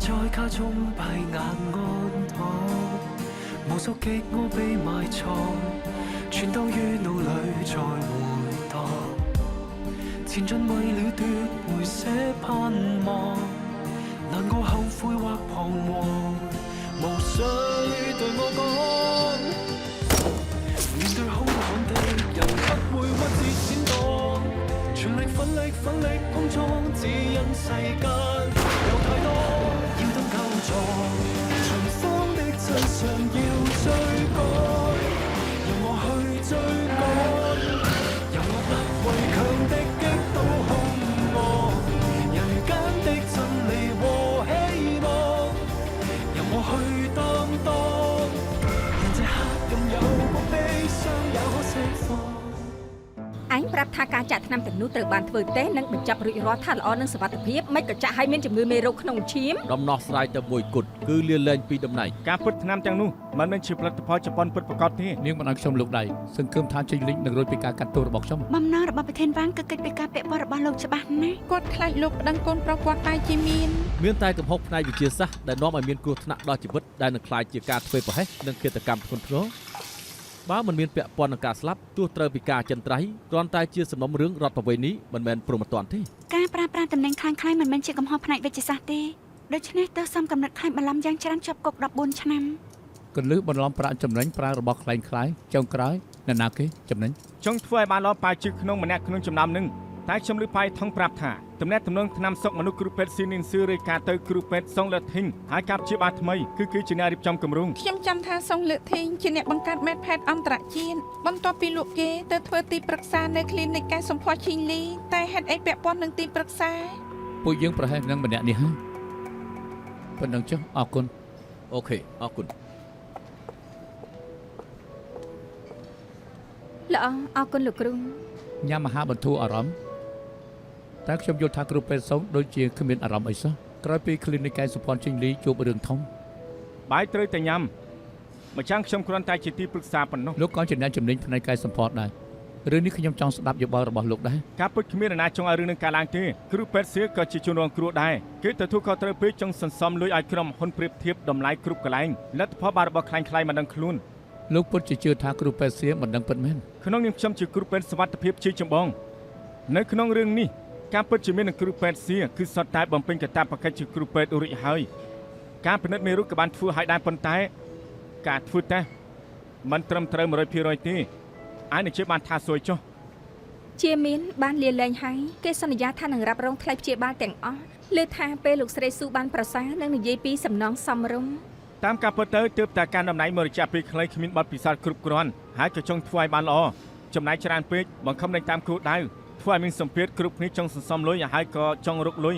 在家中閉眼安躺，無數極我被埋藏，全都於腦裏在回盪。前進為了奪回些盼望，難過後悔或彷徨，無需對我講。面對兇悍敵人，不會屈指閃躲，全力奮力奮力碰撞，只因世間有太多要等救助。尋訪的真相要追趕，由我去追趕，由我不畏強敵擊倒兇惡，人間的真理和希望，由我去擔當，讓這黑暗有光，悲傷也可釋放。 ឯងប្រាប់ថាការចាក់ថ្នាំទាំងនោះត្រូវបានធ្វើតេស្តនិងបញ្ចប់រួចរាល់ថាល្អនិងសុវត្ថិភាពមិនក៏ចាក់ឲ្យមានជំងឺមេរោគក្នុងឈាម ដំណោះស្រាយតែមួយគត់គឺលាលែងពីតំណែង ការពិតថ្នាំទាំងនោះមិនមែនជាផលិតផលជប៉ុនពិតប្រាកដទេ នាងមិនឲ្យខ្ញុំលោកដៃសង្ឃឹមថាចេញលីងនឹងរួចពីការកាត់ទោសរបស់ខ្ញុំ បំណងរបស់ប្រធានវ៉ាងគឺកិច្ចពីការពាក់ព័ន្ធរបស់លោកច្បាស់ណាស់ គាត់ខ្លាចលោកប្តឹងកូនប្រុសគាត់បែរជាមាន មានតែកំហុសផ្នែកវិទ្យាសាស្ត្រដែលនាំឲ្យមានគ្រោះថ្នាក់ដល់ជីវិតដែលនឹងក្លាយជាការធ្វេសប្រហែសនិងឃាតកម្មធ្ងន់ធ្ងរបើមិនមានពាក់ព័ន្ធនឹងការស្លាប់ទោះត្រូវពីការចិនត្រៃគ្រាន់តែជាសំណុំរឿងរដ្ឋប្រវេណីមិនមែនព្រហ្មទណ្ឌទេ ការប្រើប្រាស់តំណែងខ្លាំងៗមិនមែនជាកំហុសផ្នែកវិទ្យាសាស្ត្រទេដូច្នេះទើបសំកំណត់ខ្លាញ់បន្លំយ៉ាងច្រើនជាប់គុក14ឆ្នាំ កលឹះបន្លំប្រាក់ចំណេញប្រើរបស់ខ្លែងខ្លាយចុងក្រោយអ្នកណាគេចំណេញ ចង់ធ្វើឲ្យបានល្អប៉ាជិះក្នុងម្នាក់ក្នុងចំណោមនឹងតែខ្ញុំឮប៉ៃថងប្រាប់ថាតំណែងទំនងថ្នាំសុកមនុស្សគ្រូពេទ្យស៊ីនីនស៊ឺរាយការណ៍ទៅគ្រូពេទ្យសុងលធីងហើយការព្យាបាលថ្មីគឺគឺជាអ្នករៀបចំគម្រោង ខ្ញុំចាំថាសុងលើកធីងជាអ្នកបង្កើតមេផេតអន្តរជាតិបន្ទាប់ពីលោកគេទៅធ្វើទីប្រឹក្សានៅគ្លីនិកកែសម្ផស្សឈីងលីតែហេតុអីពាក់ព័ន្ធនឹងទីប្រឹក្សា ពួកយើងប្រហែលនឹងម្នាក់នេះហើយប៉ុណ្ណឹងចុះអរគុណ OK អរគុណ ល្អអរគុណលោកគ្រូ ញ៉ាំអាហារបន្ធូរអារម្មណ៍តែខ្ញុំយល់ថាគ្រូពេទ្យសុងដូចជាគ្មានអារម្មណ៍អីសោះក្រោយពីគ្លីនិកកែសុផាន់ជីងលីជួបរឿងធំ បាយត្រូវតែញ៉ាំម្ចាំងខ្ញុំគ្រាន់តែជាទីប្រឹក្សាប៉ុណ្ណោះ លោកក៏ជាអ្នកជំនាញផ្នែកកែសម្ផស្សដែររឿងនេះខ្ញុំចង់ស្ដាប់យោបល់របស់លោកដែរ ការពិតគ្មាននរណាចង់ឲ្យរឿងនឹងកើតឡើងទេគ្រូពេទ្យសៀក៏ជាជនរងគ្រោះដែរគេទទួលខុសត្រូវពេកចង់សន្សំលុយឲ្យក្រុមហ៊ុនប្រៀបធៀបតម្លៃគ្រប់កន្លែងលទ្ធផលបានរបស់ខ្លាញ់ៗមិនដឹងខ្លួន លោកពិតជាជឿថាគ្រូពេទ្យសៀមិនដឹងពិតមែន ក្នុងនាមខ្ញុំជាគ្រូពេទ្យសុវត្ថិភាពជាចម្បងនៅក្នុងរឿងនេះការពិតជាមាននឹងគ្រូពេទ្យសៀគឺសុទ្ធតែបំពេញកាតព្វកិច្ចជាគ្រូពេទ្យរួចហើយការពិនិត្យមេរោគក៏បានធ្វើឲ្យដែរប៉ុន្តែការធ្វើតេស្តមិនត្រឹមត្រូវ100%ទេអាចនឹងជាបានថាសួយចុះ ជាមានបានលាលែងហើយគេសន្យាថានឹងរ៉ាប់រងថ្លៃព្យាបាលទាំងអស់លើថាពេលលោកស្រីស៊ូបានប្រសើរនឹងនិយាយពីសំណងសមរម្យ តាមការពិតទៅទើបតែការតំណែងមករយៈពេលខ្លីគ្មានបទពិសោធន៍គ្រប់គ្រាន់ហើយក៏ចង់ធ្វើឲ្យបានល្អចំណាយច្រើនពេកបង្ខំដេញតាមគោលដៅធ្វើឲ្យមានសម្ពាធគ្រប់គ្នាចង់សន្សំលុយហើយក៏ចង់រកលុយ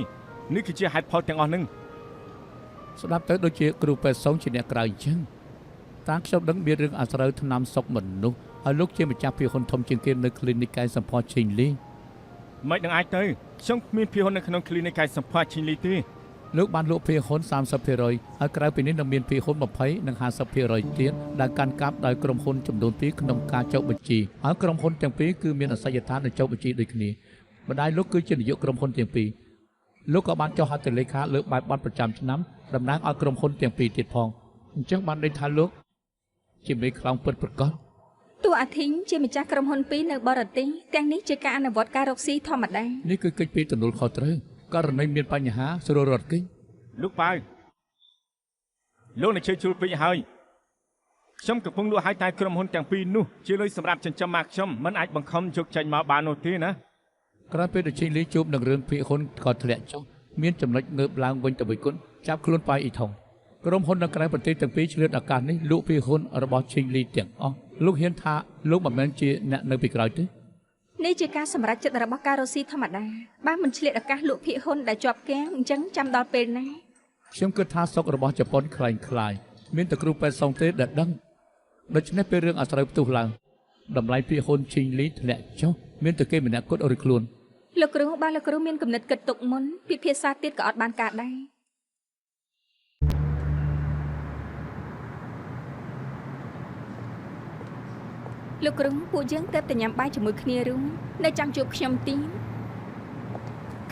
នេះគឺជាហេតុផលទាំងអស់ហ្នឹង ស្ដាប់ទៅដូចជាគ្រូពេទ្យសុងជាអ្នកក្រៅអញ្ចឹងតាមខ្ញុំដឹងមានរឿងអាស្រូវថ្នាំសុកមនុស្សហើយលោកជាម្ចាស់ភាគហ៊ុនធំជាងគេនៅគ្លីនិកកែសម្ផស្សឈីងលី មិននឹងអាចទៅខ្ញុំគ្មានភាគហ៊ុននៅក្នុងគ្លីនិកកែសម្ផស្សឈីងលីទេ លោកបានលក់ភាគហ៊ុន30%ហើយក្រៅពីនេះនឹងមានភាគហ៊ុន20និង50%ទៀតដែលកាន់កាប់ដោយក្រុមហ៊ុនចំនួន2ក្នុងការចុះបញ្ជីហើយក្រុមហ៊ុនទាំងពីរគឺមានអាសយដ្ឋាននៅចុះបញ្ជីដូចគ្នាម្ដាយលោកគឺជានាយកក្រុមហ៊ុនទាំងពីរលោកក៏បានចុះហត្ថលេខាលើបែបបទប្រចាំឆ្នាំតំណាងឲ្យក្រុមហ៊ុនទាំងពីរទៀតផងអញ្ចឹងបានន័យថាលោកជាមេខ្លោងពិតប្រាកដ តួអាធីងជាម្ចាស់ក្រុមហ៊ុនពីរនៅបរទេសទាំងនេះជាការអនុវត្តការរកស៊ីធម្មតា នេះគឺកិច្ចពីទំនួលខុសត្រូវករណីមានបញ្ហាស្រួលរត់គេច លោកប៉ៅលោកនឹងជឿជួលពេកហើយខ្ញុំកំពុងលក់ឲ្យតែក្រុមហ៊ុនទាំងពីរនោះជាលុយសម្រាប់ចិញ្ចឹមម៉ាក់ខ្ញុំមិនអាចបង្ខំយកចេញមកបាននោះទេណា ក្រោយពេលដែលជេងលីជួបនឹងរឿងភាគហ៊ុនក៏ធ្លាក់ចុះមានចំណុចងើបឡើងវិញទៅវិញគុណចាប់ខ្លួនប៉ៃអ៊ីថុងក្រុមហ៊ុននៅក្រៅប្រទេសទាំងពីរឆ្លៀតឱកាសនេះលក់ភាគហ៊ុនរបស់ជេងលីទាំងអស់លោកហ៊ានថាលោកមិនមែនជាអ្នកនៅពីក្រោយទេ នេះជាការសម្រេចចិត្តរបស់ការរកស៊ីធម្មតាបើមិនឆ្លៀតឱកាសលក់ភាគហ៊ុនដែលជាប់គាំងអញ្ចឹងចាំដល់ពេលណា ខ្ញុំគិតថាសុករបស់ជប៉ុនคล้ายคล้ายមានតែគ្រូពេទ្យសងទេដែលដឹងដូច្នេះពេលរឿងអាស្រូវផ្ទុះឡើងតម្លៃភាគហ៊ុនជេងលីធ្លាក់ចុះមានតែគេម្នាក់គត់រួចខ្លួន លោកគ្រូបើលោកគ្រូមានគំនិតគិតទុកមុនពិភាក្សាទៀតក៏អត់បានការដែរលោកគ្រូពួកយើងទៅតែញ៉ាំបាយជាមួយគ្នារុងនៅចង់ជួបខ្ញុំទី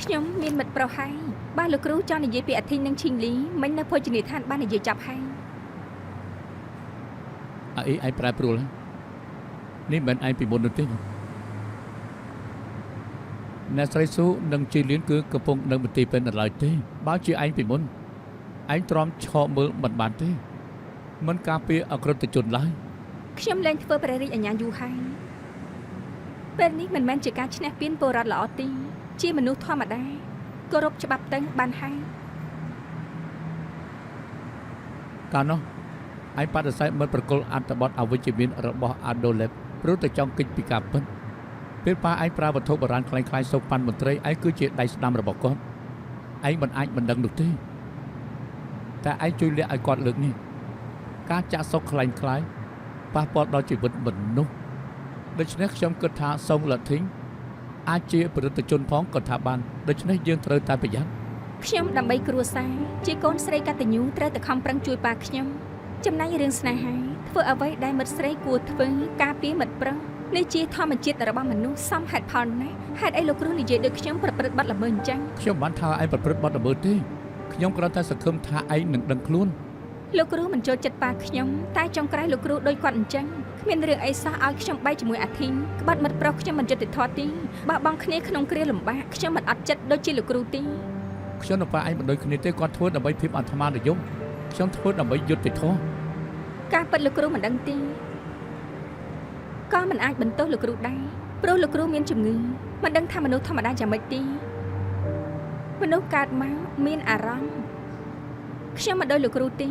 ខ្ញុំមានមិត្តប្រុសហើយ បើលោកគ្រូចង់និយាយពីអាធីងនិងឈីងលីមិញនៅភោជនីយដ្ឋានបាននិយាយចាប់ហើយ អាអីឯងប្រែប្រួលនេះមិនមែនឯងពីមុននោះទេអ្នកស្រីស៊ូនិងជីលៀនគឺកំពុងនៅមន្ទីរពេទ្យនៅឡើយទេបើជាឯងពីមុនឯងទ្រាំឈរមើលមិនបានទេមិនការពារអក្រិតជនឡើយ ខ្ញុំលែងធ្វើព្រះរាជអាជ្ញាយូរហើយពេលនេះមិនមែនជាការឈ្នះពានពលរដ្ឋល្អទេជាមនុស្សធម្មតាគោរពច្បាប់ទៅបានហើយ កាលនោះឯងបដិសេធមិនប្រគល់អត្ថបទអវិជ្ជមានរបស់អាដូលេបព្រោះតែចង់គេចពីការពិតពេលប៉ាឯងប្រើវត្ថុបុរាណคล้ายៗសូកប៉ាន់មន្ត្រីឯងគឺជាដៃស្ដាំរបស់គាត់ឯងមិនអាចមិនដឹងនោះទេតែឯងជួយលាក់ឲ្យគាត់លើកនេះការចាក់សុកคล้ายៗប៉ះពាល់ដល់ជីវិតមនុស្សដូច្នេះខ្ញុំគិតថាសុងលធីងអាចជាផលិតជនផងក៏ថាបានដូច្នេះយើងត្រូវតែប្រយ័ត្ន ខ្ញុំដើម្បីគ្រួសារជាកូនស្រីកតញ្ញូត្រូវតែខំប្រឹងជួយប៉ាខ្ញុំចំណែករឿងស្នេហាធ្វើអ្វីដែលមិត្តស្រីគួរធ្វើការពារមិត្តប្រុសនេះជាធម្មជាតិរបស់មនុស្សសមហេតុផលណាស់ហេតុអីលោកគ្រូនិយាយដូចខ្ញុំប្រព្រឹត្តបទល្មើសអញ្ចឹង ខ្ញុំមិនបានថាឯងប្រព្រឹត្តបទល្មើសទេខ្ញុំគ្រាន់តែសង្ឃឹមថាឯងនឹងដឹងខ្លួន លោកគ្រូមិនចូលចិត្តប៉ាខ្ញុំតែចុងក្រោយលោកគ្រូដូចគាត់អញ្ចឹងគ្មានរឿងអីសោះឲ្យខ្ញុំបែកជាមួយអាធីងក្បាត់មិត្តប្រុសខ្ញុំមិនយុត្តិធម៌ទេបើបងគ្នាក្នុងគ្រាលំបាកខ្ញុំមិនអត់ចិត្តដូចជាលោកគ្រូទេ ខ្ញុំនឹងប៉ាឯងមិនដូចគ្នាទេគាត់ធ្វើដើម្បីភាពអាត្មានិយមខ្ញុំធ្វើដើម្បីយុត្តិធម៌ ការពិតលោកគ្រូមិនដឹងទេក៏មិនអាចបន្ទោសលោកគ្រូដែរព្រោះលោកគ្រូមានជំងឺមិនដឹងថាមនុស្សធម្មតាយ៉ាងម៉េចទេមនុស្សកើតមកមានអារម្មណ៍ខ្ញុំមិនដូចលោកគ្រូទេ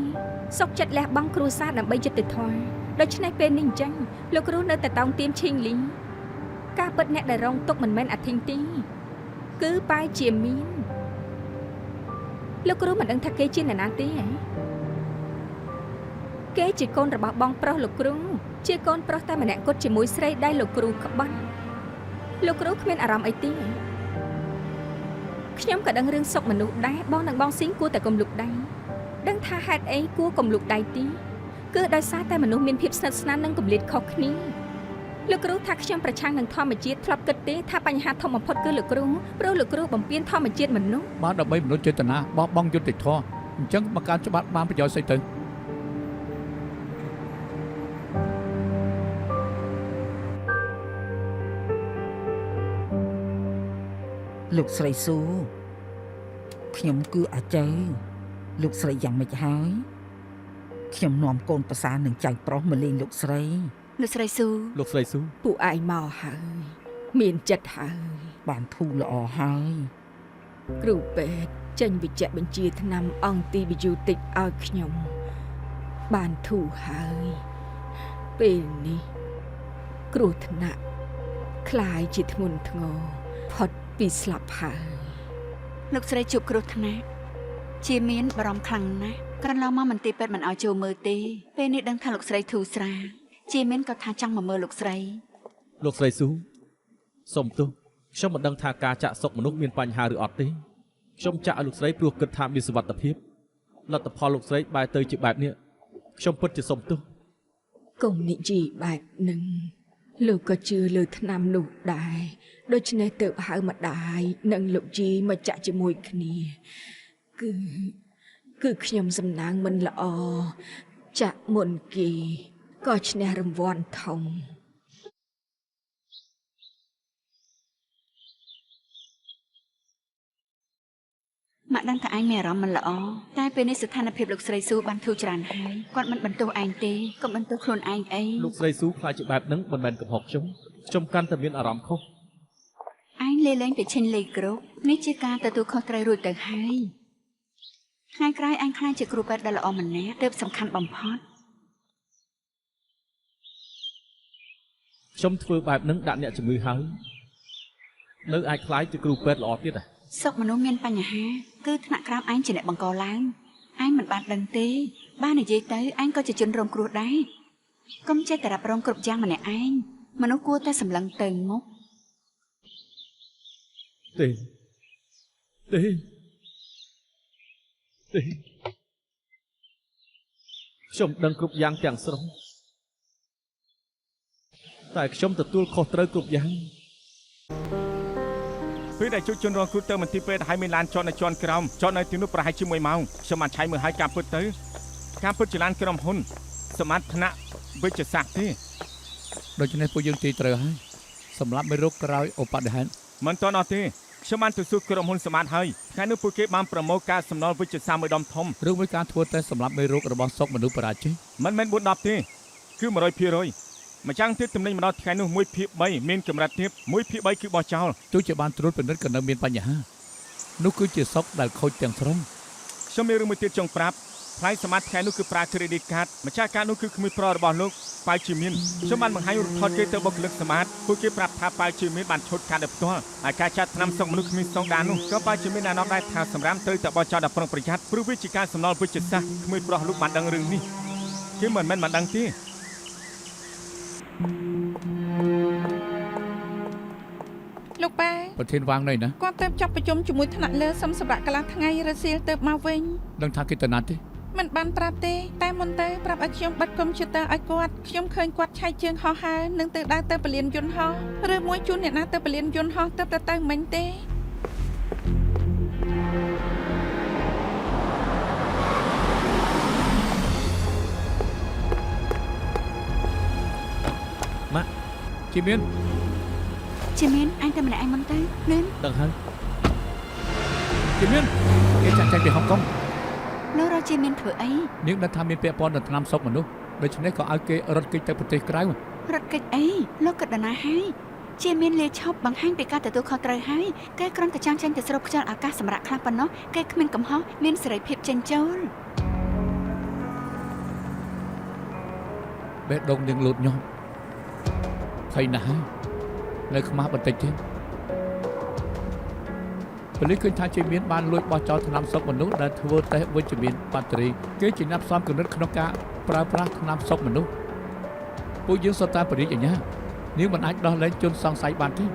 សុខចិត្តលះបង់គ្រួសារដើម្បីយុត្តិធម៌ដូច្នេះពេលនេះអញ្ចឹងលោកគ្រូនៅតែតោងទៀមឈីងលីការពិតអ្នកដែលរងទុក្ខមិនមែនអាធីងទេគឺប៉ែជាមានលោកគ្រូមិនដឹងថាគេជាអ្នកណាទេហ៎គេជាកូនរបស់បងប្រុសលោកគ្រូជាកូនប្រុសតែម្នាក់គត់ជាមួយស្រីដែលលោកគ្រូក្បត់លោកគ្រូគ្មានអារម្មណ៍អីទេខ្ញុំក៏ដឹងរឿងសុខមនុស្សដែរបងនិងបងស៊ីងគួរតែកុំលូកដៃដឹងថាហេតុអីគួរកុំលូកដៃទីគឺដោយសារតែមនុស្សមានភាពស្និទ្ធស្នាលនិងគម្លាតខុសគ្នាលោកគ្រូថាខ្ញុំប្រឆាំងនឹងធម្មជាតិធ្លាប់គិតទេថាបញ្ហាធំបំផុតគឺលោកគ្រូព្រោះលោកគ្រូបំពានធម្មជាតិមនុស្ស បើដើម្បីមនុស្សចេតនាបោះបង់យុត្តិធម៌អញ្ចឹងបង្កើតច្បាប់បានប្រយោជន៍ស្អីទៅ លោកស្រីស៊ូខ្ញុំគឺអាចៅលោកស្រីយ៉ាងម៉េចហើយខ្ញុំនាំកូនប្រសានឹងចៅប្រុសមកលេងលោកស្រី លោកស្រីស៊ូ លោកស្រីស៊ូ ពួកឯងមកហើយមានចិត្តហើយ បានធូរល្អហើយ គ្រូពេទ្យចេញវិជ្ជបញ្ជាថ្នាំអង្គទីប៊ីយូទិកឲ្យខ្ញុំ បានធូរហើយពេលនេះគ្រោះថ្នាក់คล้ายជាធ្ងន់ធ្ងរផុតពីស្លាប់ហើយ លោកស្រីជួបគ្រោះថ្នាក់ជាមានបារម្ភខ្លាំងណាស់ក្រន្លងមកមន្ទីរពេទ្យមិនឲ្យចូលមើលទេពេលនេះដឹងថាលោកស្រីធូរស្រាលជាមានក៏ថាចង់មកមើលលោកស្រី លោកស្រីស៊ូសូមទោសខ្ញុំមិនដឹងថាការចាក់សុកមនុស្សមានបញ្ហាឬអត់ទេខ្ញុំចាក់ឲ្យលោកស្រីព្រោះគិតថាមានសុវត្ថិភាពលទ្ធផលលោកស្រីបែរទៅជាបែបនេះខ្ញុំពិតជាសូមទោស កុំនិយាយបែបនឹងលោកក៏ជឿលើថ្នាំនោះដែរដូច្នេះទើបហៅម្ដាយនិងលោកជីមកចាក់ជាមួយគ្នាគឺគឺខ្ញុំសំណាងមិនល្អចាក់មុនគេក៏ឈ្នះរង្វាន់ធំ ម៉ាក់ដឹងថាឯងមានអារម្មណ៍មិនល្អតែពេលនេះស្ថានភាពលោកស្រីស៊ូបានធូរច្រើនហើយគាត់មិនបន្ទោសឯងទេកុំបន្ទោសខ្លួនឯងអី លោកស្រីស៊ូខ្លាចជាបែបហ្នឹងមិនមែនកំហុសខ្ញុំខ្ញុំកាន់តែមានអារម្មណ៍ខុស ឯងលេលែងទៅឈិញលេគ្រប់នេះជាការទទួលខុសត្រូវរួចទៅហើយថ្ងៃក្រោយឯងខ្លាចជាគ្រូពេទ្យដ៏ល្អម្នាក់ទើបសំខាន់បំផុត ខ្ញុំធ្វើបែបហ្នឹងដាក់អ្នកជំងឺហើយនៅអាចខ្លាយជាគ្រូពេទ្យល្អទៀតហ៎ សុខមនុស្សមានបញ្ហាគឺថ្នាក់ក្រោមឯងជាអ្នកបង្កឡើងឯងមិនបានដឹងទេបាននិយាយទៅឯងក៏ជាជនរងគ្រោះដែរកុំចេះតែរ៉ាប់រងគ្រប់យ៉ាងម្នាក់ឯងមនុស្សគួរតែសម្លឹងទៅមុខ ទេទេទេខ្ញុំដឹងគ្រប់យ៉ាងទាំងស្រុងតែខ្ញុំទទួលខុសត្រូវគ្រប់យ៉ាង ពេលដែលជួបជនរងគ្រោះទៅមន្ទីរពេទ្យហើយមានឡានចតនៅជាន់ក្រោមចតនៅទីនោះប្រហែលជា1ម៉ោងខ្ញុំបានឆែកមើលហើយការពិតទៅការពិតជាឡានក្រុមហ៊ុនសមត្ថថ្នាក់វិទ្យាសាស្ត្រទេ ដូច្នេះពួកយើងទីត្រូវហើយសម្រាប់មេរោគក្រោយឧបទ្ទហេតុ មិនទាន់អស់ទេខ្ញុំបានទៅសួរក្រុមហ៊ុនសម្បត្តិហើយថ្ងៃនោះពួកគេបានប្រមូលការសំណល់វិទ្យាសាស្ត្រមួយដុំធំ ឬមួយការធ្វើតេស្តសម្រាប់មេរោគរបស់សុកមនុស្សបរាជ័យ មិនមែន4 10ទេគឺ100%ម្យ៉ាងទៀតទំនិញមកដល់ថ្ងៃនោះ1ភាគ3មានកម្រិតទាប1ភាគ3គឺបោះចោល ទោះជាបានត្រួតពិនិត្យក៏នៅមានបញ្ហានោះគឺជាសុកដែលខូចទាំងស្រុង ខ្ញុំមានរឿងមួយទៀតចង់ប្រាប់ថ្លៃសម្បត្តិថ្ងៃនោះគឺប្រើ credit card ម្ចាស់ការនោះគឺក្មួយប្រុសរបស់លោកប៉ៅជាមានខ្ញុំបានបង្ហាញរូបថតគេទៅបុគ្គលិកសម្បត្តិពួកគេប្រាប់ថាប៉ៅជាមានបានឈុតកាតដោយផ្ទាល់ហើយការចាត់ថ្នាំសុកមនុស្សគ្មានស្តង់ដារនោះក៏ប៉ៅជាមានណែនាំដែរថាសម្រាប់ត្រូវតែបោះចោលដល់ប្រុងប្រយ័ត្នព្រោះវាជាការសំណល់វិទ្យាសាស្ត្រក្មួយប្រុសលោកបានដឹងរឿងនេះគេមិនមែនមិនដឹងទេ លោកប៉ា ប្រធានវាងនៅណា គាត់ទៅចាប់ប្រជុំជាមួយថ្នាក់លើសុំសម្រាប់កន្លះថ្ងៃរសៀលទៅមកវិញ ដឹងថាគេទៅណាទេ មិនបានប្រាប់ទេតែមុនទៅប្រាប់ឲ្យខ្ញុំបិទកុំព្យូទ័រឲ្យគាត់ខ្ញុំឃើញគាត់ឆែកជើងហោះហើរនិងទៅដើរទៅពលានយន្តហោះឬមួយជួនអ្នកណាទៅពលានយន្តហោះទៅទៅមិញទេ ជាមាន ជាមានអញទៅម្នាក់ឯងមុនទៅលឿន ដឹងហើយ ជាមានគេចាក់ចែងពីហុងកុង លោករកជាមានធ្វើអី នាងដឹងថាមានពាក់ព័ន្ធនឹងថ្នាំសុកមនុស្សដូច្នេះក៏ឲ្យគេរត់គេចទៅប្រទេសក្រៅ រត់គេចអីលោកគិតដល់ណាហើយជាមានលាឈប់បង្ហាញពីការទទួលខុសត្រូវហើយគេគ្រាន់តែចង់ចេញទៅស្រូបខ្យល់អាកាសសម្រាប់ខ្លះប៉ុណ្ណោះគេគ្មានកំហុសមានសេរីភាពចេញចូល បេះដូងនាងលូតញាប់ភ័យណាស់ហើយនៅខ្មាស់បន្តិចទៀតប៉ូលីសឃើញថាជាមានបានលួចបោះចោលថ្នាំសុកមនុស្សដែលធ្វើតេស្តវិជ្ជមានបាក់តេរីគេជាអ្នកផ្សំគំនិតក្នុងការប្រើប្រាស់ថ្នាំសុកមនុស្សពួកយើងសុទ្ធតែបរិយាអាញានាងមិនអាចដោះលែងជនសង្ស័យបានទេ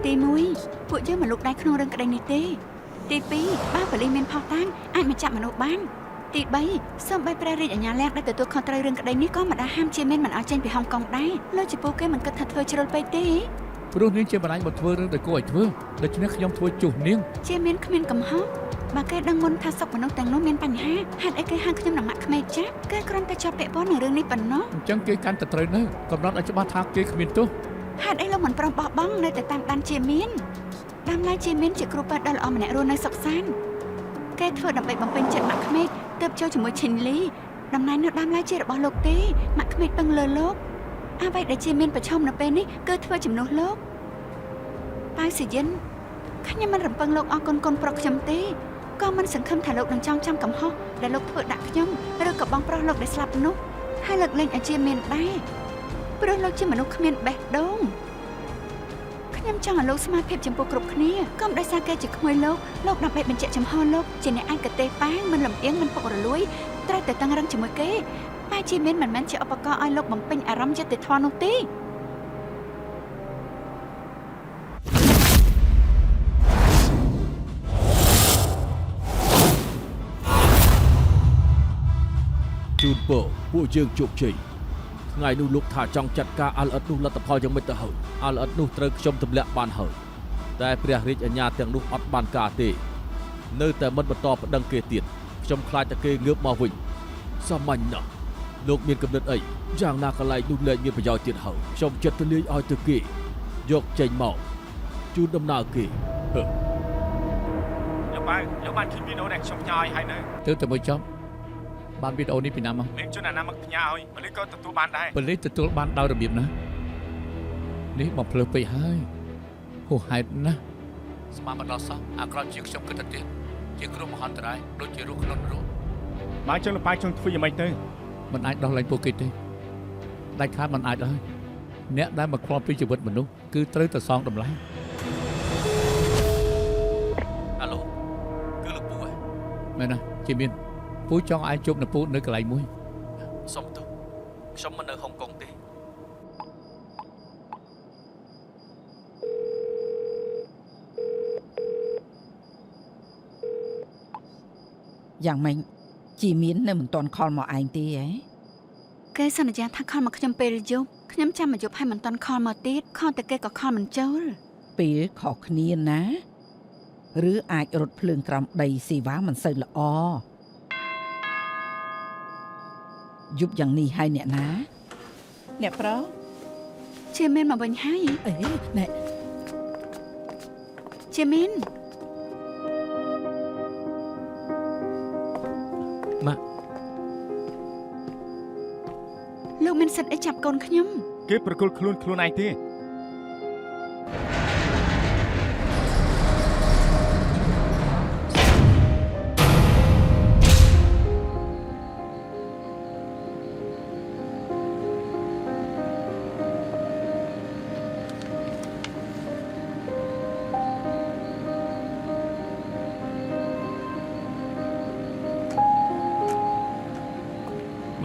ទី1ពួកយើងមិនលូកដៃក្នុងរឿងក្តីនេះទេទី2បើប៉ូលីសមានភស្តុតាងអាចមកចាប់មនុស្សបានទី3សូម្បីព្រះរាជអាជ្ញាលក្ខណ៍ដែលទទួលខុសត្រូវរឿងក្តីនេះក៏មិនដែលហាមជាមានមិនឲ្យចេញពីហុងកុងដែរលោកជាពូគេមិនគិតថាធ្វើជ្រុលពេកទេ ព្រោះនាងជាបណ្ដាញមកធ្វើរឿងដែលគួរឲ្យធ្វើដូច្នេះខ្ញុំធ្វើជុះនាង ជាមានគ្មានកំហុសបើគេដឹងមុនថាសុកមនុស្សទាំងនោះមានបញ្ហាហេតុអីគេហៅខ្ញុំនឹងម៉ាក់ក្មេកចាស់គេគ្រាន់តែជាប់ពាក់ព័ន្ធនឹងរឿងនេះប៉ុណ្ណោះ អញ្ចឹងគេកាន់តែត្រូវនៅកំណត់ឲ្យច្បាស់ថាគេគ្មានទោស ហេតុអីលោកមិនព្រមបោះបង់នៅតែតាមដានជាមានដើមឡើយជាមានជាគ្រូពេទ្យដ៏ល្អម្នាក់រស់នៅសុខសាន្តគេធ្វើដើម្បីបំពេញចិត្តម៉ាក់ក្មេកទើបចូលជាមួយឈិនលីតំណែងនៅដើមឡើយជារបស់លោកទេម៉ាក់ក្មេកពឹងលើលោកអ្វីដែលជាមានប្រឈមនៅពេលនេះគឺធ្វើជំនួសលោកប៉ៅស៊ីយិនខ្ញុំមិនរំពឹងលោកអរគុណកូនប្រុសខ្ញុំទេក៏មិនសង្ឃឹមថាលោកនឹងចងចាំកំហុសដែលលោកធ្វើដាក់ខ្ញុំឬក៏បងប្រុសលោកដែលស្លាប់នោះហើយលើកលែងឲ្យជាមានដែរព្រោះលោកជាមនុស្សគ្មានបេះដូងខ្ញុំចង់ឲ្យលោកស្មារភាពចំពោះគ្រប់គ្នាកុំដោយសារគេជាក្មួយលោកលោកដើម្បីបញ្ជាក់ចំហលោកជាអ្នកឯកទេសប៉ាងមិនលំអៀងមិនពុករលួយត្រូវតែតឹងរឹងជាមួយគេប៉ាជាមានមិនមែនជាឧបករណ៍ឲ្យលោកបំពេញអារម្មណ៍យុត្តិធម៌នោះទេ ជូនពរពួកយើងជោគជ័យថ្ងៃនោះលោកថាចង់ចាត់ការអាល់អិតនោះលទ្ធផលយ៉ាងម៉េចទៅហើយអាល់អិតនោះត្រូវខ្ញុំទម្លាក់បានហើយតែព្រះរាជអាជ្ញាទាំងនោះអត់បានការទេនៅតែមិនបន្តប្តឹងគេទៀតខ្ញុំខ្លាចតែគេងើបមកវិញសាមញ្ញណាស់លោកមានគំនិតអីយ៉ាងណាកន្លែងនោះលែងមានប្រយោជន៍ទៀតហើយខ្ញុំចិត្តទៅលាយឲ្យទៅគេយកចេញមកជូនដំណើរគេហឺ លោកប៉ៅលោកបានឃើញវីដេអូដែលខ្ញុំផ្ញើឲ្យហើយនៅ ទើបតែមួយចប់បានវីដេអូនេះពីណាមក មានជនអាណាមកផ្ញើឲ្យប៉ូលីសក៏ទទួលបានដែរ ប៉ូលីសទទួលបានដោយរបៀបណានេះបំភ្លើសពេកហើយហួសហេតុណាស់ស្មានមិនដល់សោះអាក្រក់ជាងខ្ញុំគិតទៅទៀតជាគ្រោះមហន្តរាយដូចជារស់ក្នុងនរក បើចឹងលោកប៉ៅចង់ធ្វើយ៉ាងម៉េចទៅ មិនអាចដោះលែងពួកគេទេដាច់ខាតមិនអាចឡើយអ្នកដែលមកខ្វល់ពីជីវិតមនុស្សគឺត្រូវតែសងតម្លៃ អាឡូគឺលោកពូឯង មែនណាជាមានពូចង់ឲ្យជួបនៅពូនៅកន្លែងមួយ សុំទោសខ្ញុំមិននៅហុងកុងទេ យ៉ាងម៉េចជីមាននៅមិនទាន់ខលមកឯងទេហ៎ គេសន្យាថាខលមកខ្ញុំពេលយប់ខ្ញុំចាំមកយប់ហើយមិនទាន់ខលមកទៀតខលតែគេក៏ខលមិនចូល ពេលខុសគ្នាណាឬអាចរត់ភ្លើងក្រោមដីសេវាមិនសូវល្អយប់យ៉ាងនេះហើយអ្នកណា អ្នកប្រុស ជាមានមកវិញហើយ អេណែ ជាមាន ម៉ាក់ លោកមានសិទ្ធិអីចាប់កូនខ្ញុំ គេប្រគល់ខ្លួនខ្លួនឯងទេ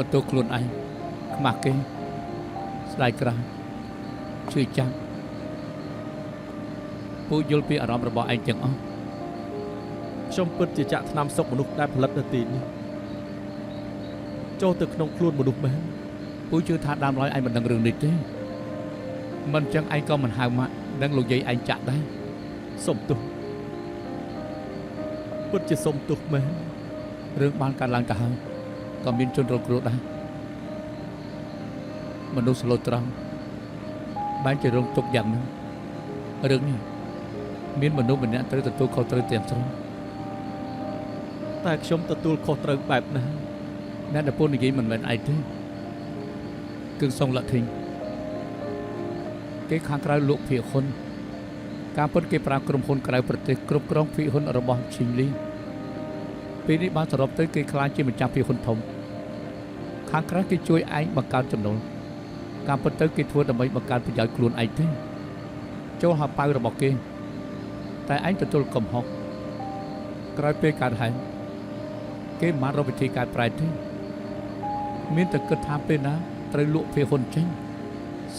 បន្ទោសខ្លួនឯងខ្មាស់គេស្ដាយក្រោយឈឺចាំពូយល់ពីអារម្មណ៍របស់ឯងទាំងអស់ ខ្ញុំពិតជាចាក់ថ្នាំសុកមនុស្សដែលផលិតនៅទីនេះចូលទៅក្នុងខ្លួនមនុស្សមែន ពូជឿថាដើមឡើយឯងមិនដឹងរឿងនេះទេមិនចឹងឯងក៏មិនហៅម៉ាក់និងលោកយាយឯងចាក់ដែរ សុំទោសពិតជាសុំទោសមែន រឿងបានកើតឡើងទៅហើយក៏មានជនរងគ្រោះដែរមនុស្សស្លូតត្រង់បានជារងទុក្ខយ៉ាងហ្នឹងរឿងនេះមានមនុស្សម្នាក់ត្រូវទទួលខុសត្រូវទាំងស្រុង តែខ្ញុំទទួលខុសត្រូវបែបណា អ្នកដែលពូនិយាយមិនមែនឯងទេគឺសុងលធីងគេខាងក្រៅលក់ភាគហ៊ុនការពិតគេប្រើក្រុមហ៊ុនក្រៅប្រទេសគ្រប់គ្រងភាគហ៊ុនរបស់ឈីងលីពេលនេះបានសរុបទៅគេក្លាយជាម្ចាស់ភាគហ៊ុនធំខាងក្រៅគេជួយឯងបង្កើនចំណូលការពិតទៅគេធ្វើដើម្បីបង្កើនប្រយោជន៍ខ្លួនឯងទេចូលហៅប៉ៅរបស់គេតែឯងទទួលកំហុសក្រោយពេលកើតហេតុគេមិនបានរកវិធីកែប្រែទេមានតែគិតថាពេលណាត្រូវលក់ភាគហ៊ុនចេញ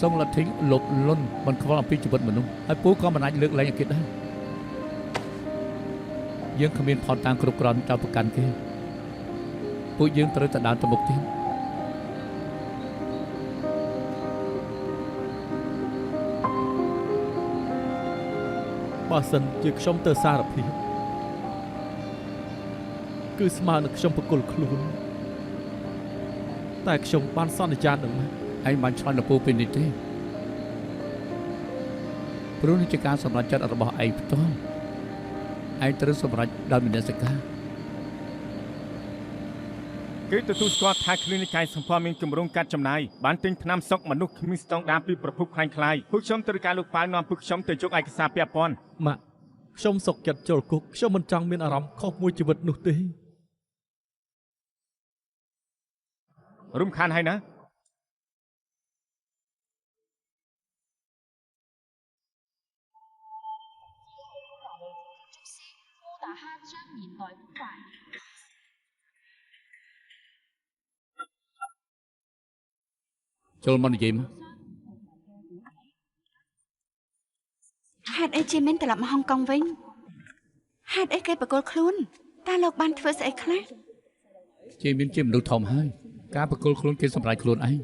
សុងលធីងលុបលន់មិនខ្វល់អំពីជីវិតមនុស្សហើយពូក៏មិនអាចលើកលែងឲ្យគេដែរយើងគ្មានផុតតាំងគ្រប់គ្រាន់ចោទប្រកាន់គេពួកយើងត្រូវតែដើរទៅមុខទៀត បើសិនជាខ្ញុំទៅសារភាពគឺស្មើនឹងខ្ញុំប្រគល់ខ្លួនតែខ្ញុំបានសន្យានឹងម៉ាក់ ឯងបានឆ្លងទៅពូពេលនេះទេព្រោះនេះជាការសម្រេចចិត្តរបស់ឯងផ្ទាល់ឯងត្រូវសម្រេចដោយមនសិការ គេទទួលស្គាល់ថាគ្លីនិកកែសម្ផស្សមានគម្រោងកាត់ចំណាយបានទិញថ្នាំសុកមនុស្សគ្មានស្តង់ដារពីប្រភពខ្លាំងខ្លាយពួកខ្ញុំត្រូវការលោកប៉ាវនាំពួកខ្ញុំទៅយកឯកសារពាក់ព័ន្ធ ម៉ាក់ខ្ញុំសុកចិត្តចូលគុកខ្ញុំមិនចង់មានអារម្មណ៍ខុសមួយជីវិតនោះទេ រំខានហើយណា ចូលមកនិយាយមក ហេតុអីជាមានត្រឡប់មកហុងកុងវិញហេតុអីគេប្រគល់ខ្លួនតើលោកបានធ្វើស្អីខ្លះ ជាមានជាមនុស្សធំហើយការប្រគល់ខ្លួនគេសម្រេចខ្លួនឯង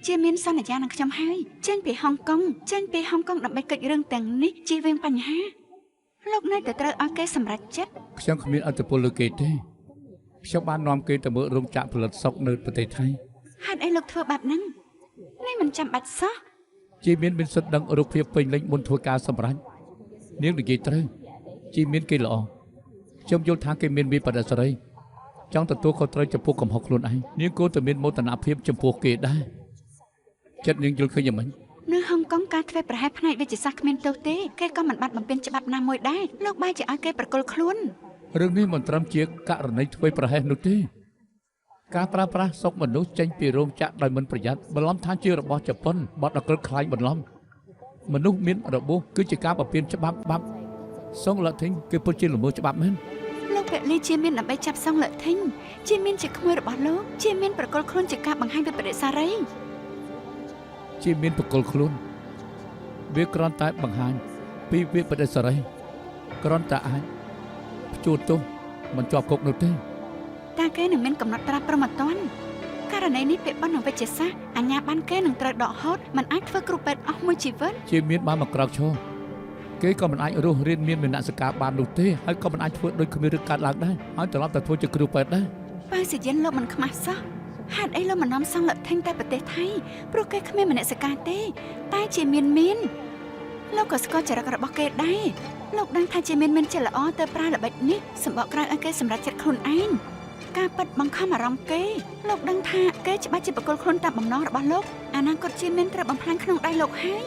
ជាមានសន្យានឹងខ្ញុំហើយចេញពីហុងកុងចេញពីហុងកុងដើម្បីកិច្ចរឿងទាំងនេះជៀសវាងបញ្ហាលោកនៅតែត្រូវឲ្យគេសម្រេចចិត្ត ខ្ញុំគ្មានឥទ្ធិពលលើគេទេខ្ញុំបាននាំគេទៅមើលរោងចក្រផលិតសុកនៅប្រទេសថៃ ហេតុអីលោកធ្វើបែបហ្នឹងនេះមិនចាំបាច់សោះ ជាមានមានសិទ្ធិដឹងរូបភាពពេញលេញមុនធ្វើការសម្រេចនាងនិយាយត្រូវជាមានគេល្អខ្ញុំយល់ថាគេមានវិបត្តិសេរីចង់ទទួលខុសត្រូវចំពោះកំហុសខ្លួនឯងនាងគួរតែមានមោទនភាពចំពោះគេដែរចិត្តនាងយល់ឃើញយ៉ាងម៉េច នៅហុងកុងការធ្វើប្រហែសផ្នែកវិទ្យាសាស្ត្រគ្មានទោសទេគេក៏មិនបាត់បំពេញច្បាប់ណាមួយដែរលោកបែរជាឲ្យគេប្រគល់ខ្លួន រឿងនេះមិនត្រឹមជាករណីធ្វើប្រហែសនោះទេការប្រើប្រាស់សុកមនុស្សចេញពីរោងចក្រដោយមិនប្រយ័ត្នបន្លំថាជារបស់ជប៉ុនបត់អក្រិតខ្លាញ់បន្លំមនុស្សមានរបួសគឺជាការបំពានច្បាប់បាប់សុងលធីងគឺពិតជាល្មើសច្បាប់មែន លោកពលីជាមានដើម្បីចាប់សុងលធីងជាមានជាក្មួយរបស់លោកជាមានប្រគល់ខ្លួនជាការបង្ហាញវិបត្តិសារី ជាមានប្រគល់ខ្លួនវាគ្រាន់តែបង្ហាញពីវិបត្តិសេរីគ្រាន់តែអាចព្យួរទោសមិនជាប់គុកនោះទេ តើគេនឹងមានកំណត់ត្រាព្រហ្មទណ្ឌករណីនេះពាក់ព័ន្ធនឹងវិទ្យាសាស្ត្រអាជ្ញាប័ណ្ណគេនឹងត្រូវដកហូតមិនអាចធ្វើគ្រូពេទ្យអស់មួយជីវិត ជាមានបានមកក្រោកឈរ គេក៏មិនអាចរស់រានមានមនសិការបាននោះទេហើយក៏មិនអាចធ្វើដូចគ្មានរឿងកើតឡើងដែរហើយត្រឡប់ទៅធ្វើជាគ្រូពេទ្យដែរ បើសយិនលោកមិនខ្មាស់សោះហេតុអីលោកមិននាំសង់លទ្ធិញតែប្រទេសថៃព្រោះគេគ្មានមនសិការទេ តែជាមានមានលោកក៏ស្គាល់ចរិតរបស់គេដែរលោកដឹងថាជាមានមានចិត្តល្អទៅប្រើល្បិចនេះសម្បកក្រៅឲ្យគេសម្រេចចិត្តខ្លួនឯងការប៉ັດបង្ខំអារម្មណ៍គេលោកដឹងថាគេច្បាស់ជាបកគលខ្លួនតាមបំណងរបស់លោកអនាគតជាមានត្រូវបំផ្លាញក្នុងដៃលោកហើយ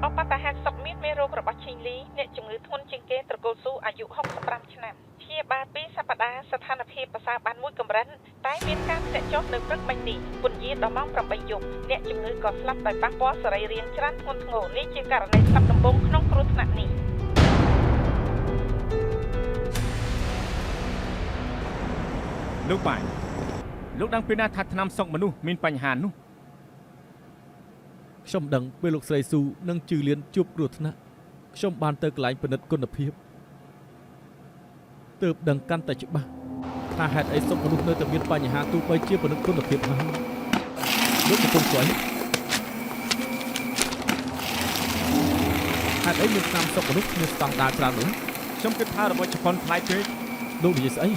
អបតហេតុសុកមានមេរោគរបស់ឈីងលីអ្នកជំងឺធ្ងន់ជាងគេត្រកូលស៊ូអាយុ65ឆ្នាំព្យាបាល2សប្តាហ៍ស្ថានភាពប្រសើរបានមួយកម្រិតតែមានការធ្លាក់ចុះនៅព្រឹកមិញនេះពន្យាដល់ម៉ោង8យប់អ្នកជំងឺក៏ស្លាប់ដោយប៉ះពាល់សរីរាង្គច្រើនធ្ងន់ធ្ងរនេះជាករណីស្លាប់ដំបូងក្នុងគ្រោះថ្នាក់នេះ លោកបាយលោកដឹងពេលណាថាថ្នាំសុកមនុស្សមានបញ្ហានោះ ខ្ញុំដឹងពេលលោកស្រីស៊ូនិងជឺលៀនជួបគ្រោះថ្នាក់ខ្ញុំបានទៅកន្លែងពិនិត្យគុណភាពទើបដឹងកាន់តែច្បាស់ថាហេតុអីសុកមនុស្សនៅតែមានបញ្ហាទោះបីជាពិនិត្យគុណភាពហើយលោកកំពុងធ្វើអីហេតុអីមានថ្នាំសុកមនុស្សមានស្តង់ដារច្រើននោះ ខ្ញុំគិតថារបស់ជប៉ុនថ្លៃពេក លោកនិយាយស្អី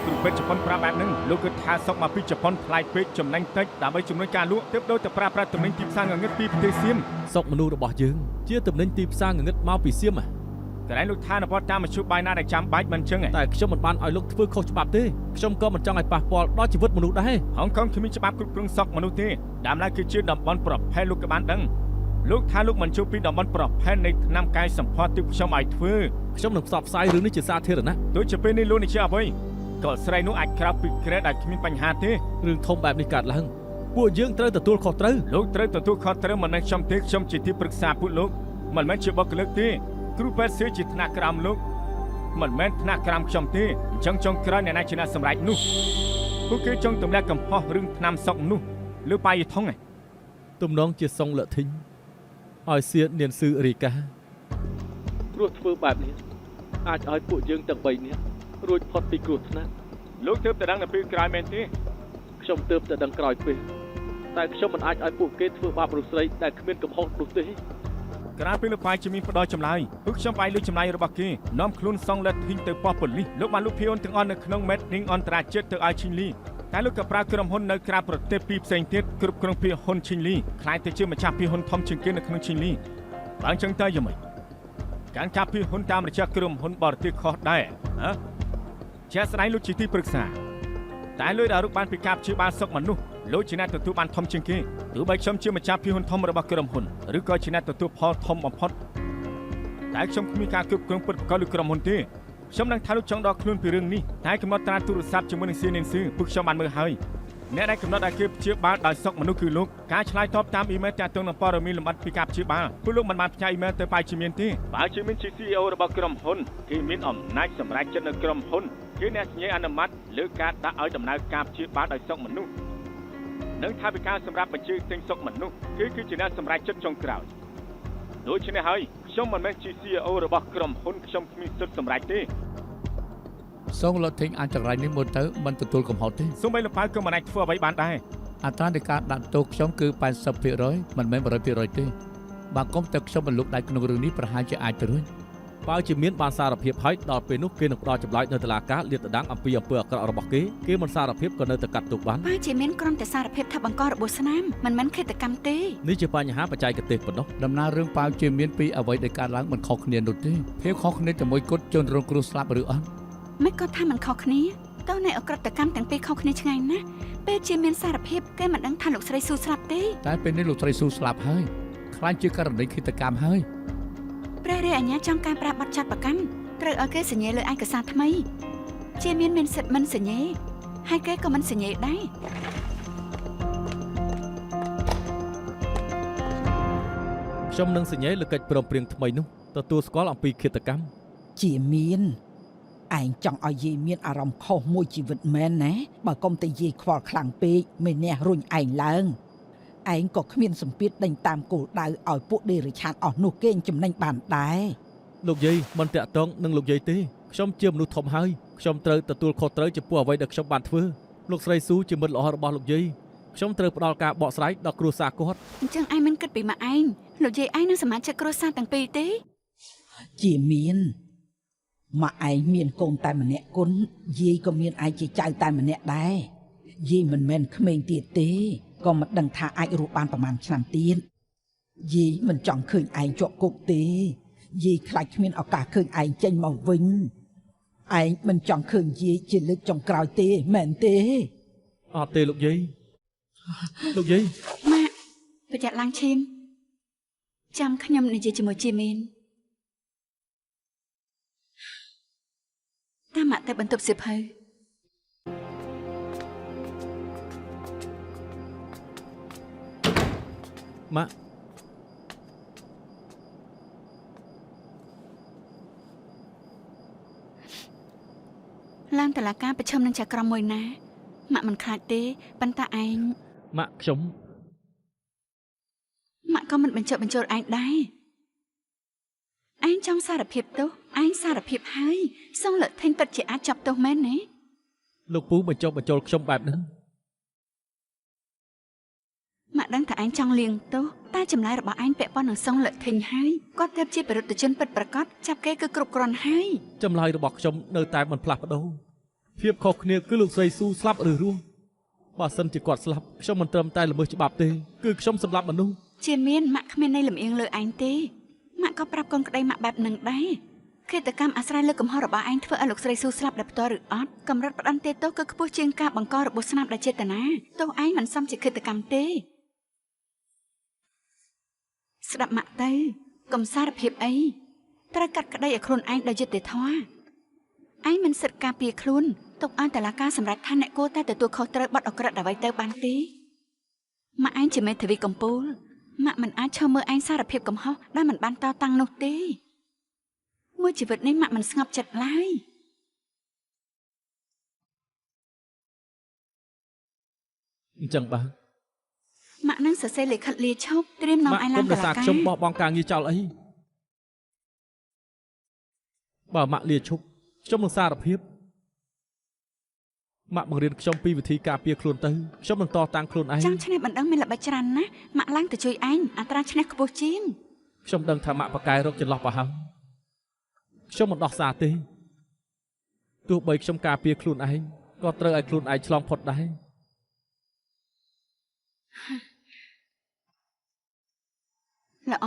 គ្រូពេទ្យជប៉ុនប្រាប់បែបហ្នឹងលោកគិតថាសុកមកពីជប៉ុនថ្លៃពេកចំណេញតិចដើម្បីជំរុញការលក់ទើបដូរទៅប្រើប្រាស់ទំនិញទីផ្សារងងឹតពីប្រទេសសៀម សុកមនុស្សរបស់យើងជាទំនិញទីផ្សារងងឹតមកពីសៀមហ៎ កន្លែងលោកថានវត្តតាមមធ្យោបាយណាដែលចាំបាច់មិនចឹងឯង តែខ្ញុំមិនបានឲ្យលោកធ្វើខុសច្បាប់ទេខ្ញុំក៏មិនចង់ឲ្យប៉ះពាល់ដល់ជីវិតមនុស្សដែរ ហុងកុងគ្មានច្បាប់គ្រប់គ្រងសុកមនុស្សទេដើមឡើយគឺជាតំបន់ប្រផេះលោកក៏បានដឹងលោកថាលោកមិនជួបពីតំបន់ប្រផេះនៃថ្នាំកាយសម្ផស្សទើបខ្ញុំឲ្យធ្វើ ខ្ញុំនឹងផ្សព្វផ្សាយរឿងនេះជាសាធារណៈ ទោះជាពេលនេះលោកនេះជាអ្វីក៏ស្រីនោះអាចក្រោកពីគ្រែដែលគ្មានបញ្ហាទេ រឿងធំបែបនេះកើតឡើងពួកយើងត្រូវទទួលខុសត្រូវ លោកត្រូវទទួលខុសត្រូវមិនមែនខ្ញុំទេខ្ញុំជាទីប្រឹក្សាពួកលោកមិនមែនជាបុគ្គលិកទេគ្រូពេទ្យសៀជាថ្នាក់ក្រោមលោកមិនមែនថ្នាក់ក្រោមខ្ញុំទេអញ្ចឹងចុងក្រោយអ្នកណាជាអ្នកសម្រេចនោះពួកគេចង់ទម្លាក់កំហុសរឿងថ្នាំសុកនោះលើបាយថងឯង ទំនងជាសុងលធីងឲ្យសៀននានស៊ឺរីកាព្រោះធ្វើបែបនេះអាចឲ្យពួកយើងទាំង3នាក់រួចផុតពីគ្រោះថ្នាក់ លោកទើបតែដឹងនៅពេលក្រោយមែនទេ ខ្ញុំទើបតែដឹងក្រោយពេលតែខ្ញុំមិនអាចឲ្យពួកគេធ្វើបាបមនុស្សស្រីដែលគ្មានកំហុសនោះទេ ក្រៅពីលោកបាយជាមានផ្ដល់ចម្លើយពួកខ្ញុំបាយលុយចម្លើយរបស់គេនាំខ្លួនសុងលធីងទៅប៉ុស្តិ៍ប៉ូលីសលោកបានលុបភីអូនទាំងអស់នៅក្នុងមេតនីងអន្តរជាតិទៅឲ្យឈីងលីតែលោកក៏ប្រើក្រុមហ៊ុននៅក្រៅប្រទេសពីរផ្សេងទៀតគ្រប់គ្រងភាគហ៊ុនឈីងលីក្លាយទៅជាម្ចាស់ភាគហ៊ុនធំជាងគេនៅក្នុងឈីងលីបើអញ្ចឹងទៅយ៉ាងម៉េចការកាប់ភាគហ៊ុនតាមរយៈក្រុមហ៊ុនបរទេសខុសដែរហ៎ជាក់ស្ដែងលោកជាទីប្រឹក្សាតែលុយដែលរកបានពីការព្យាបាលសុខមនុស្សលោកជាអ្នកទទួលបានធំជាងគេទោះបីខ្ញុំជាម្ចាស់ភាគហ៊ុនធំរបស់ក្រុមហ៊ុនឬក៏ជាអ្នកទទួលផលធំបំផុតតែខ្ញុំគ្មានការគ្រប់គ្រងពិតប្រាកដលើក្រុមហ៊ុនទេខ្ញុំនឹងថាលោកចង់ដកខ្លួនពីរឿងនេះតែកំណត់ត្រាទូរស័ព្ទជាមួយនឹងសៀនស៊ឺពួកខ្ញុំបានមើលហើយអ្នកដែលកំណត់ឲ្យគេព្យាបាលដោយសុខមនុស្សគឺលោកការឆ្លើយតបតាមអ៊ីមែលទាក់ទងនឹងព័ត៌មានលម្អិតពីការព្យាបាលពួកលោកមិនបានផ្ញើអ៊ីមែលទៅបាយជាមានទេបាយជាមានជា CEO របស់ក្រុមហ៊ុនគេមានអំណាចសម្រេចចិត្តនៅក្រុមហ៊ុនគេអ្នកសញ្ញាអនុម័តលើការដាក់ឲ្យដំណើរការព្យាបាលដោយសុខមនុស្សនិងថវិកាសម្រាប់បញ្ជាទិញសុខមនុស្សគេគឺជាអ្នកសម្រេចចិត្តចុងក្រោយដូច្នេះហើយខ្ញុំមិនមែនជា CEO របស់ក្រុមហ៊ុនខ្ញុំគ្មានសិទ្ធិសម្រេចទេ សូងលទ្ធិងអាចចង្រៃនេះមើលទៅមិនទទួលកំហុសទេ សូម្បីលោកប៉ៅក៏មិនអាចធ្វើអ្វីបានដែរ អត្រានៃការដាក់ទោសខ្ញុំគឺ80%មិនមែន100%ទេបើកុំតែខ្ញុំមិនលូកដៃក្នុងរឿងនេះប្រហែលជាអាចទៅរួច បើជាមានបានសារភាពហើយដល់ពេលនោះគេនឹងផ្ដល់ចម្លើយនៅតុលាការលាតត្រដាងអំពីអំពើអាក្រក់របស់គេគេមិនសារភាពក៏នៅតែកាត់ទោសបាន បើជាមានក្រុមតែសារភាពថាបង្ករបួសស្នាមមិនមែនឃាតកម្មទេ នេះជាបញ្ហាបច្ចេកទេសប៉ុណ្ណោះ ដំណើររឿងប៉ាវជាមានពីអ្វីដែលកើតឡើងមិនខុសគ្នានោះទេភាពខុសគ្នាតែមួយគត់ជនរងគ្រោះស្លាប់ឬអត់ មិនក៏ថាមិនខុសគ្នាតើនៃអក្រិតកម្មទាំងពីរខុសគ្នាឆ្ងាយណាស់ពេលជាមានសារភាពគេមិនដឹងថាលោកស្រីស៊ូស្លាប់ទេ តែពេលនេះលោកស្រីស៊ូស្លាប់ហើយខ្លាចជាករណីឃាតកម្មហើយ ព្រះរាជអាជ្ញាចង់ការប្រាប័តចាត់ប្រកាន់ត្រូវឲ្យគេសញ្ញាលើឯកសារថ្មីជាមានមានសិទ្ធិមិនសញ្ញាហើយគេក៏មិនសញ្ញាដែរ ខ្ញុំនឹងសញ្ញាលើកិច្ចព្រមព្រៀងថ្មីនោះទទួលស្គាល់អំពីឃាតកម្ម ជាមានឯងចង់ឲ្យយាយមានអារម្មណ៍ខុសមួយជីវិតមែនណាបើកុំតែយាយខ្វល់ខ្លាំងពេកមេអ្នករុញឯងឡើងឯងក៏គ្មានសម្ពាធដេញតាមគោលដៅឲ្យពួកដេរិឆានអស់នោះគេចំណេញបានដែរ លោកយាយមិនតាក់ទងនឹងលោកយាយទេខ្ញុំជាមនុស្សធំហើយខ្ញុំត្រូវទទួលខុសត្រូវចំពោះអ្វីដែលខ្ញុំបានធ្វើលោកស្រីស៊ូជាមិត្តល្អរបស់លោកយាយ ខ្ញុំត្រូវផ្ដល់ការបកស្រាយដល់គ្រួសារគាត់ អញ្ចឹងឯងមិនគិតពីម៉ាក់ឯងលោកយាយឯងនិងសមាជិកគ្រួសារទាំងពីរទេ ជាមានម៉ាក់ឯងមានកូនតែម្នាក់គុណយាយក៏មានឯងជាចៅតែម្នាក់ដែរយាយមិនមែនក្មេងទៀតទេក៏មិនដឹងថាអាចរស់បានប្រហែលឆ្នាំទៀតយាយមិនចង់ឃើញឯងជាប់គុកទេយាយខ្លាចគ្មានឱកាសឃើញឯងចេញមកវិញឯងមិនចង់ឃើញយាយជាលើកចុងក្រោយទេមែនទេ អត់ទេលោកយាយលោកយាយ ម៉ាក់ប្រយ័ត្នឡើងឈាមចាំខ្ញុំនិយាយជាមួយជាមានតាមម៉ាក់ទៅបន្ទប់សៀវភៅ ម៉ាក់ ឡើងតឡាការប្រឈមនឹងចៅក្រមមួយណាម៉ាក់មិនខ្លាចទេប៉ុន្តែឯង ម៉ាក់ខ្ញុំ ម៉ាក់ក៏មិនបញ្ចុះបញ្ចូលឯងដែរឯងចង់សារភាពទោសឯងសារភាពហើយសូមលើកថេងពិតជាអាចចាប់ទោសមែនទេ លោកពូបញ្ចុះបញ្ចូលខ្ញុំបែបហ្នឹង ម៉ាក់ដឹងថាឯងចង់លៀងទោសតែចម្លើយរបស់ឯងពាក់ព័ន្ធនឹងសុងលើកថេងហើយគាត់ទើបជាពិរុទ្ធជនពិតប្រាកដចាប់គេគឺគ្រប់គ្រាន់ហើយ ចម្លើយរបស់ខ្ញុំនៅតែមិនផ្លាស់ប្ដូរភាពខុសគ្នាគឺលោកស្រីស៊ូស្លាប់ឬរស់បើសិនជាគាត់ស្លាប់ខ្ញុំមិនត្រឹមតែល្មើសច្បាប់ទេគឺខ្ញុំសម្លាប់មនុស្ស ជាមានម៉ាក់គ្មានន័យលំអៀងលើឯងទេម៉ាក់ក៏ប្រាប់កូនក្តីម៉ាក់បែបនឹងដែរឃាតកម្មអាស្រ័យលើកំហុសរបស់ឯងធ្វើឲ្យលោកស្រីស៊ូស្លាប់ដោយផ្ទាល់ឬអត់កម្រិតផ្ដន្ទាទោសគឺខ្ពស់ជាងការបង្ករបួសស្នាមដោយចេតនាទោសឯងមិនសមជាឃាតកម្មទេស្ដាប់ម៉ាក់ទៅកុំសារភាពអីត្រូវកាត់ក្តីឲ្យខ្លួនឯងដោយយុត្តិធម៌ឯងមិនសិទ្ធិការពារខ្លួនទុកឲ្យតឡាការសម្រេចថាអ្នកគួរតែទទួលខុសត្រូវបទអក្រិតអ្វីទៅបានទេម៉ាក់ឯងជាមេធាវីកំពូលម៉ាក់មិនអាចឈរមើលឯងសារភាពកំហុសដែលមិនបានតតាំងនោះទេមួយជីវិតនេះម៉ាក់មិនស្ងប់ចិត្តឡើយ អញ្ចឹងបាទ ម៉ាក់នឹងសរសេរលិខិតលាឈប់ត្រៀមនាំ ម៉ាក់ ឯងឡើង គុំដោយ តឡាការ សារខ្ញុំបោះបង់ការងារចោលអីបើម៉ាក់លាឈប់ខ្ញុំនឹងសារភាពម៉ាក់បង្រៀនខ្ញុំពីវិធីការពារខ្លួនទៅខ្ញុំនឹងតតាំងខ្លួនឯង ចង់ឈ្នះបណ្ដឹងមានល្បិចច្រើនណាស់ម៉ាក់ឡើងទៅជួយឯងអត្រាឈ្នះខ្ពស់ជាង ខ្ញុំដឹងថាម៉ាក់ប៉ាកែរកចន្លោះប្រហោងខ្ញុំមិនដោះសារទេទោះបីខ្ញុំការពារខ្លួនឯងក៏ត្រូវឲ្យខ្លួនឯងឆ្លងផុតដែរ ល្អ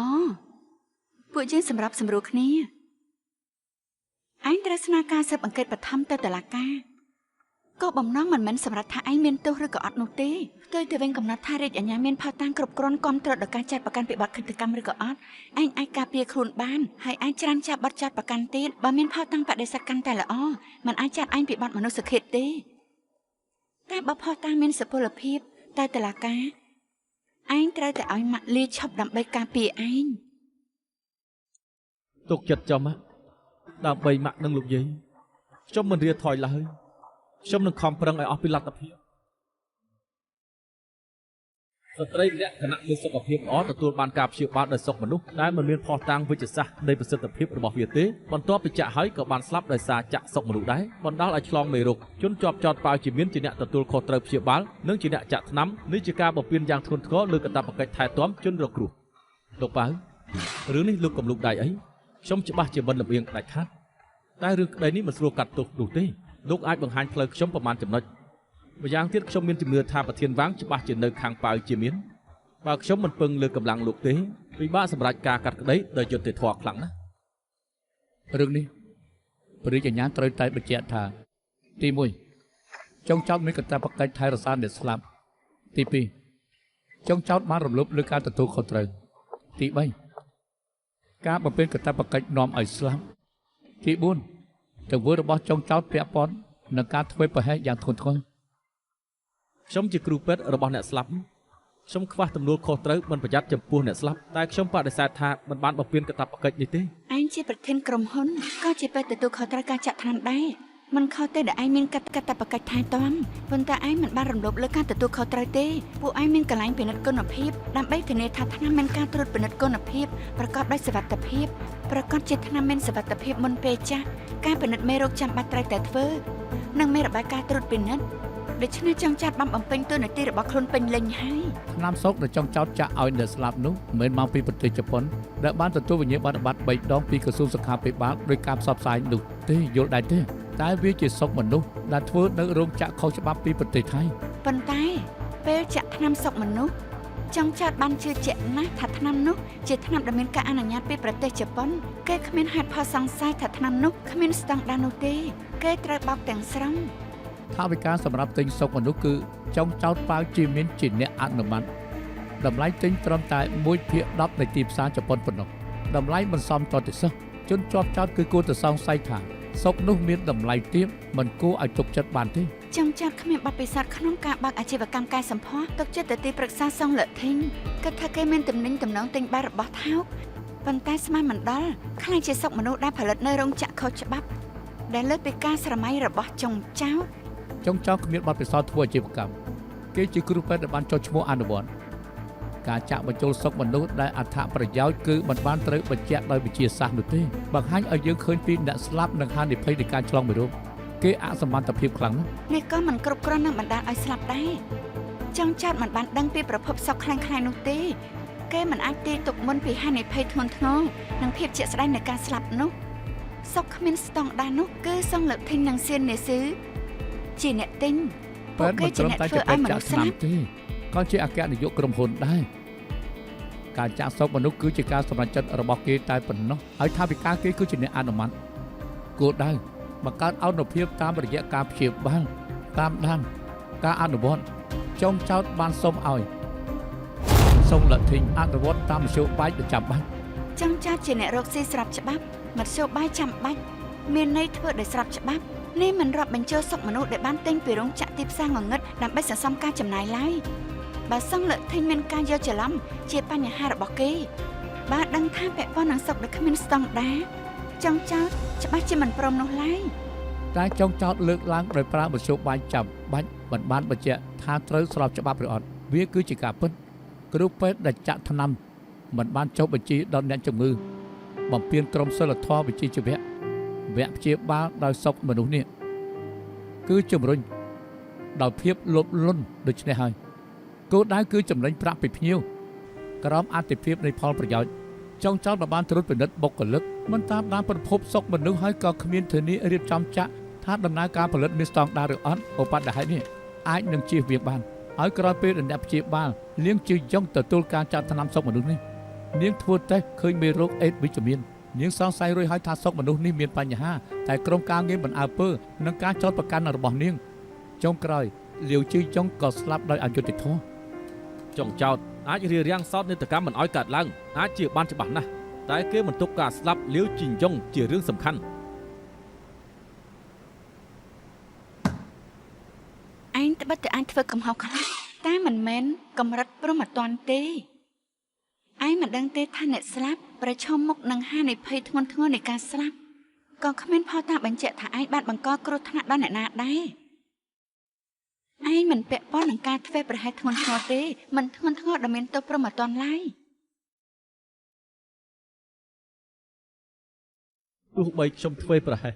ពួកយើងសម្រាប់សម្រួលគ្នាឯងត្រូវស្នើការស៊ើបអង្កេតបឋមទៅតុលាការក៏បំណងមិនមែនសម្រាប់ថាឯងមានទោសឬក៏អត់នោះទេផ្ទុយទៅវិញកំណត់ថារាជអាជ្ញាមានភស្តុតាងគ្រប់គ្រាន់គាំទ្រដល់ការចាត់ប្រកាន់ពីបទឃាតកម្មឬក៏អត់ឯងអាចការពារខ្លួនបានហើយអាចច្រានចាប់បទចាត់ប្រកាន់ទៀតបើមានភស្តុតាងបដិសេធកាន់តែល្អមិនអាចចាត់ឯងពីបទមនុស្សឃាតទេតែបើភស្តុតាងមានសុពលភាពតែតុលាការឯងត្រូវតែឲ្យម៉ាក់លាឈប់ដើម្បីការពារឯង ទុកចិត្តចំម៉ាក់ដើម្បីម៉ាក់និងលោកយាយខ្ញុំមិនរាថយឡើយខ្ញុំនឹងខំប្រឹងឲ្យអស់ពីលទ្ធភាពស្ត្រីម្នាក់ខណៈមានសុខភាពល្អទទួលបានការព្យាបាលដោយសុខមនុស្សដែលមិនមានភស្តុតាងវិទ្យាសាស្ត្រនៃប្រសិទ្ធភាពរបស់វាទេបន្ទាប់ពីចាក់ហើយក៏បានស្លាប់ដោយសារចាក់សុខមនុស្សដែរបណ្ដាលឲ្យឆ្លងមេរោគជនជាប់ចោតប៉ាវជាមានជាអ្នកទទួលខុសត្រូវព្យាបាលនិងជាអ្នកចាក់ថ្នាំនេះជាការបំពានយ៉ាងធ្ងន់ធ្ងរលើកាតព្វកិច្ចថែទាំជនរងគ្រោះលោកប៉ាវរឿងនេះលោកកុំលូកដៃអីខ្ញុំច្បាស់ជាមិនលំអៀងដាច់ខាតតែរឿងក្តីនេះមិនស្រួលកាត់ទោសនោះទេលោកអាចបង្ហាញផ្លូវខ្ញុំប្រមាណចំណុចម្យ៉ាងទៀតខ្ញុំមានជំនឿថាប្រធានវាងច្បាស់ជានៅខាងប៉ាវជាមានបើខ្ញុំមិនពឹងលើកម្លាំងលោកទេពិបាកសម្រាប់ការកាត់ក្តីដោយយុត្តិធម៌ខ្លាំងណាស់ រឿងនេះព្រះរាជអាជ្ញាត្រូវតែបញ្ជាក់ថាទី1ចុងចោតមានកាតព្វកិច្ចថែរក្សាអ្នកស្លាប់ទី2ចុងចោតបានរំលោភលើការទទួលខុសត្រូវទី3ការបំពេញកាតព្វកិច្ចនាំឲ្យស្លាប់ទី4ទង្វើរបស់ចុងចោតពាក់ព័ន្ធនឹងការធ្វើប្រហែសយ៉ាងធ្ងន់ធ្ងរ ខ្ញុំជាគ្រូពេទ្យរបស់អ្នកស្លាប់ខ្ញុំខ្វះទំនួលខុសត្រូវមិនប្រយ័ត្នចំពោះអ្នកស្លាប់តែខ្ញុំបដិសេធថាមិនបានបំពេញកាតព្វកិច្ចនេះទេ ឯងជាប្រធានក្រុមហ៊ុនក៏ជាពេទ្យទទួលខុសត្រូវការចាក់ថ្នាំដែរមិនខុសទេដែលឯងមានកាតព្វកិច្ចថែទាំប៉ុន្តែឯងមិនបានរំលោភលើការទទួលខុសត្រូវទេពួកឯងមានកន្លែងពិនិត្យគុណភាពដើម្បីធានាថាថ្នាំមានការត្រួតពិនិត្យគុណភាពប្រកបដោយសុវត្ថិភាពប្រកបជាថ្នាំមានសុវត្ថិភាពមុនពេលចាក់ការពិនិត្យមេរោគចាំបាច់ត្រូវតែធ្វើនិងមានរបាយការណ៍ត្រួតពិនិត្យ ដូច្នេះចង់ចាត់បានបំពេញតួនាទីរបស់ខ្លួនពេញលេញហើយ ថ្នាំសុកដែលចង់ចោតចាក់ឲ្យអ្នកស្លាប់នោះមិនមែនមកពីប្រទេសជប៉ុនដែលបានទទួលវិញ្ញាបនបត្រ3ដងពីក្រសួងសុខាភិបាលដោយការផ្សព្វផ្សាយនោះទេយល់ដែរទេតែវាជាសុកមនុស្សដែលធ្វើនៅរោងចក្រខុសច្បាប់ពីប្រទេសថៃ ប៉ុន្តែពេលចាក់ថ្នាំសុកមនុស្សចង់ចាត់បានជឿជាក់ណាស់ថាថ្នាំនោះជាថ្នាំដែលមានការអនុញ្ញាតពីប្រទេសជប៉ុនគេគ្មានហេតុផលសង្ស័យថាថ្នាំនោះគ្មានស្តង់ដារនោះទេគេត្រូវបោកទាំងស្រុង ថវិកាសម្រាប់ទិញសុកមនុស្សគឺចង់ចោតប៉ាវជាមានជាអ្នកអនុម័តតម្លៃទិញត្រឹមតែ1ភាគ10នៃទីផ្សារជប៉ុនប៉ុណ្ណោះតម្លៃមិនសមតទៅសោះជនជាប់ចោតគឺគួរតែសង្ស័យថាសុកនោះមានតម្លៃទាបមិនគួរឲ្យទុកចិត្តបានទេ ចង់ចាត់គ្មានបទពិសោធន៍ក្នុងការបើកអាជីវកម្មកែសម្ផស្សទុកចិត្តទៅទីប្រឹក្សាសងលធីងគិតថាគេមានទំនិញទំនងទិញបានរបស់ថោកប៉ុន្តែស្មានមិនដល់ខ្លាចជាសុកមនុស្សដែលផលិតនៅរោងចក្រខុសច្បាប់ដែលលើសពីការស្រមៃរបស់ចុងចោត ចុងចោលគ្មានបទពិសោធន៍ធ្វើអាជីវកម្មគេជាគ្រូពេទ្យដែលបានចុះឈ្មោះអនុវត្តការចាក់បញ្ចូលសុកមនុស្សដែលអត្ថប្រយោជន៍គឺមិនបានត្រូវបញ្ជាក់ដោយវិទ្យាសាស្ត្រនោះទេបង្ហាញឲ្យយើងឃើញពីអ្នកស្លាប់និងហានិភ័យនៃការឆ្លងមេរោគគេអសមត្ថភាពខ្លាំងណាស់ នេះក៏មិនគ្រប់គ្រាន់នឹងបណ្ដាលឲ្យស្លាប់ដែរចង់ចោតមិនបានដឹងពីប្រភពសោកខ្លាំងៗនោះទេគេមិនអាចទាយទុកមុនពីហានិភ័យធ្ងន់ធ្ងរនិងភាពជាក់ស្ដែងនៃការស្លាប់នោះសុកគ្មានស្តង់ដារនោះគឺសងលើកធីងនិងសៀននេស៊ឺជាអ្នកទិញ ពេទ្យមិនត្រឹមតែជាពេទ្យចាក់ថ្នាំទេក៏ជាអគ្គនាយកក្រុមហ៊ុនដែរការចាក់សុកមនុស្សគឺជាការសម្រេចចិត្តរបស់គេតែប៉ុណ្ណោះហើយថាវិការគេគឺជាអ្នកអនុម័តគោលដៅបង្កើតអនុភាពតាមរយៈការព្យាបាលតាមដានការអនុវត្តចុងចោតបានសុំឲ្យសុងលទ្ធិងអនុវត្តតាមមធ្យោបាយដែលចាំបាច់ ចង់ចោតជាអ្នករកស៊ីស្រាប់ច្បាប់មធ្យោបាយចាំបាច់មានន័យធ្វើដោយស្រាប់ច្បាប់នេះមិនរាប់បញ្ចូលសុកមនុស្សដែលបានទិញពីរោងចក្រទីផ្សារងងឹតដើម្បីសន្សំការចំណាយឡើយបើសងលើកធីងមានការយកច្រឡំជាបញ្ហារបស់គេបើដឹងថាពាក់ព័ន្ធនឹងសុកដែលគ្មានស្តង់ដារចង់ចោតច្បាស់ជាមិនព្រមនោះឡើយ តែចុងចោតលើកឡើងដោយប្រើមធ្យោបាយចាំបាច់មិនបានបញ្ជាក់ថាត្រូវស្របច្បាប់ឬអត់វាគឺជាការពិតគ្រូពេទ្យដែលចាក់ថ្នាំមិនបានចុះបញ្ជីដល់អ្នកជំងឺបំពេញក្រមសីលធម៌វិជ្ជាជីវៈវគ្គព្យាបាលដោយសុខមនុស្សនេះគឺជំរុញដោយភាពលោភលន់ដូច្នេះហើយគោលដៅគឺចំណេញប្រាក់ពីភ្ញៀវក្រោមអតិភិបនៃផលប្រយោជន៍ចុងចោតមិនបានត្រួតពិនិត្យបុគ្គលិកមិនតាមដានប្រភពសុខមនុស្សហើយក៏គ្មានធានារៀបចំចាក់ថាដំណើរការផលិតមានស្តង់ដារឬអត់ឧបទ្ទហេតុនេះអាចនឹងជៀសវាងបានហើយក្រោយពេលដែលអ្នកព្យាបាលលៀងជឿយ៉ងទទួលការចាត់ថ្នាំសុខមនុស្សនេះនាងធ្វើតេស្តឃើញមេរោគអេដសវិជ្ជមាននាងសង្ស័យរួចហើយថាសុខមនុស្សនេះមានបញ្ហាតែក្រុមការងារមិនអើពើនឹងការចោទប្រកាន់របស់នាងចុងក្រោយលាវជឿយ៉ងក៏ស្លាប់ដោយអយុត្តិធម៌ ចុងចោតអាចរារាំងសោតនេតកម្មមិនឲ្យកើតឡើងអាចជាបានច្បាស់ណាស់តែគេមិនទុកការស្លាប់លាវជីងយ៉ុងជារឿងសំខាន់ ឯងត្បិតតែអាចធ្វើកំហុសខ្លះតែមិនមែនកម្រិតព្រមអត់ទាន់ទេឯងមិនដឹងទេថាអ្នកស្លាប់ប្រឈមមុខនឹងហានិភ័យធ្ងន់ធ្ងរនៃការស្លាប់ក៏គ្មានផលតាបញ្ជាក់ថាឯងបានបង្កគ្រោះថ្នាក់ដល់អ្នកណាដែរឯងមិនពាក់ព័ន្ធនឹងការធ្វេសប្រហែសធ្ងន់ធ្ងរទេមិនធ្ងន់ធ្ងរដល់មានទោសព្រមអត់ទាន់ឡើយ ទោះបីខ្ញុំធ្វេសប្រហែស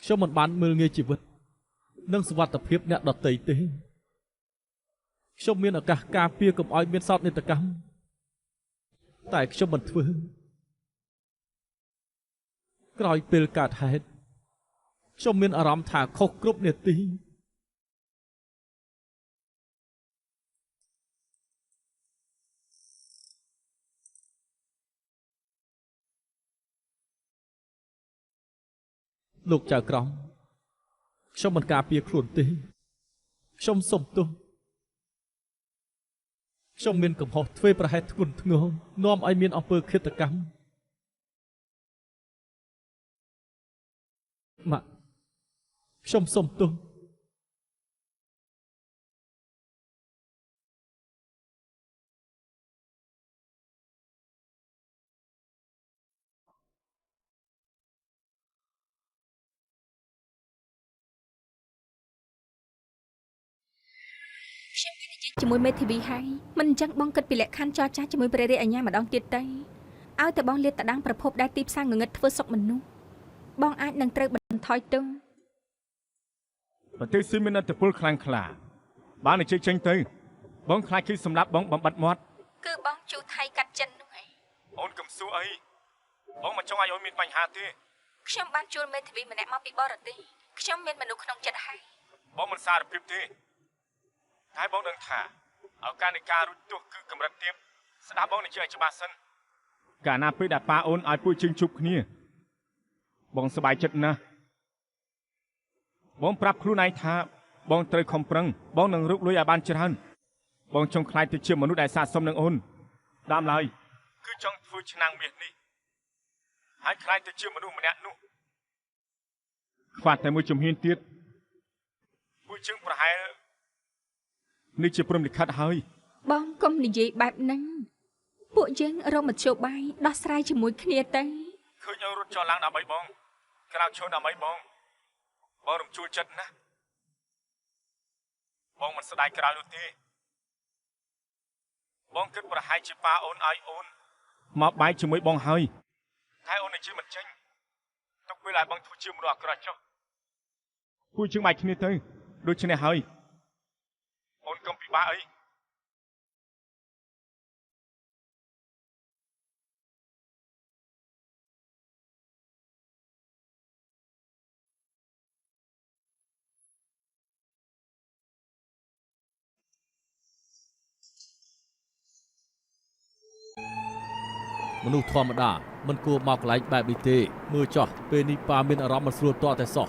ខ្ញុំមិនបានមើលងាយជីវិតនិងសុវត្ថិភាពអ្នកដទៃទេខ្ញុំមានឱកាសការពារកុំឲ្យមានសោកនាដកម្មតែខ្ញុំមិនធ្វើក្រោយពេលកើតហេតុខ្ញុំមានអារម្មណ៍ថាខុសគ្រប់នាទីលោកចៅក្រមខ្ញុំមិនការពារខ្លួនទេខ្ញុំសុំទោសខ្ញុំមានកំហុសធ្វេសប្រហែសធ្ងន់ធ្ងរនាំឲ្យមានអំពើឃាតកម្មម៉ាក់ខ្ញុំសុំទោស ជាមួយមេធាវីហើយមិនអញ្ចឹងបងគិតពីលក្ខខណ្ឌចរចាជាមួយព្រះរាជអាជ្ញាម្ដងទៀតទៅឲ្យតែបងលាតត្រដាងប្រភពដែលទីផ្សារងងឹតធ្វើសុកមនុស្សបងអាចនឹងត្រូវបន្ថយទោស ប្រទេសស៊ីមានឥទ្ធិពលខ្លាំងក្លាបាននិយាយចេញទៅបងខ្លាចគេសម្លាប់បងបំបត្តិមាត់ គឺបងជូថៃកាត់ចិននោះឯង អូនកុំសួរអីបងមិនចង់ឲ្យអូនមានបញ្ហាទេ ខ្ញុំបានជួលមេធាវីម្នាក់មកពីបរទេសខ្ញុំមានមនុស្សក្នុងចិត្តហើយ បងមិនសារភាពទេតែបងដឹងថាឱកាសនៃការរួចទោសគឺកម្រិតទាបស្ដាប់បងនិយាយឲ្យច្បាស់សិនកាលណាពេលដែលប៉ាអូនឲ្យពួកជើងជួបគ្នាបងសប្បាយចិត្តណាស់បងប្រាប់ខ្លួនឯងថាបងត្រូវខំប្រឹងបងនឹងរកលុយឲ្យបានច្រើនបងចង់ក្លាយទៅជាមនុស្សដែលស័ក្តិសមនឹងអូនដើមឡើយគឺចង់ធ្វើឆ្នាំងមាសនេះហើយក្លាយទៅជាមនុស្សម្នាក់នោះខ្វះតែមួយជំហានទៀតពួកជើងប្រហែលនេះជាព្រមលិខិតហើយ បងកុំនិយាយបែបហ្នឹងពួកយើងរកមធ្យោបាយដោះស្រាយជាមួយគ្នាទៅ ឃើញអូនរត់ចោលឡើងដើម្បីបងក្រៅឈរដើម្បីបងបងរំជួលចិត្តណាស់បងមិនស្ដាយក្រោយនោះទេបងគិតប្រហែលជាប៉ាអូនឲ្យអូនមកបែកជាមួយបងហើយតែអូននិយាយមិនចេញទុកពេលឲ្យបងធ្វើជាមនុស្សអាក្រក់ចុះពួកយើងបែកគ្នាទៅដូច្នេះហើយអូនកុំពិបាកអី មនុស្សធម្មតាមិនគួរមកកន្លែងបែបនេះទេមើលចោះពេលនេះប៉ាមានអារម្មណ៍មិនស្រួលតតែសោះ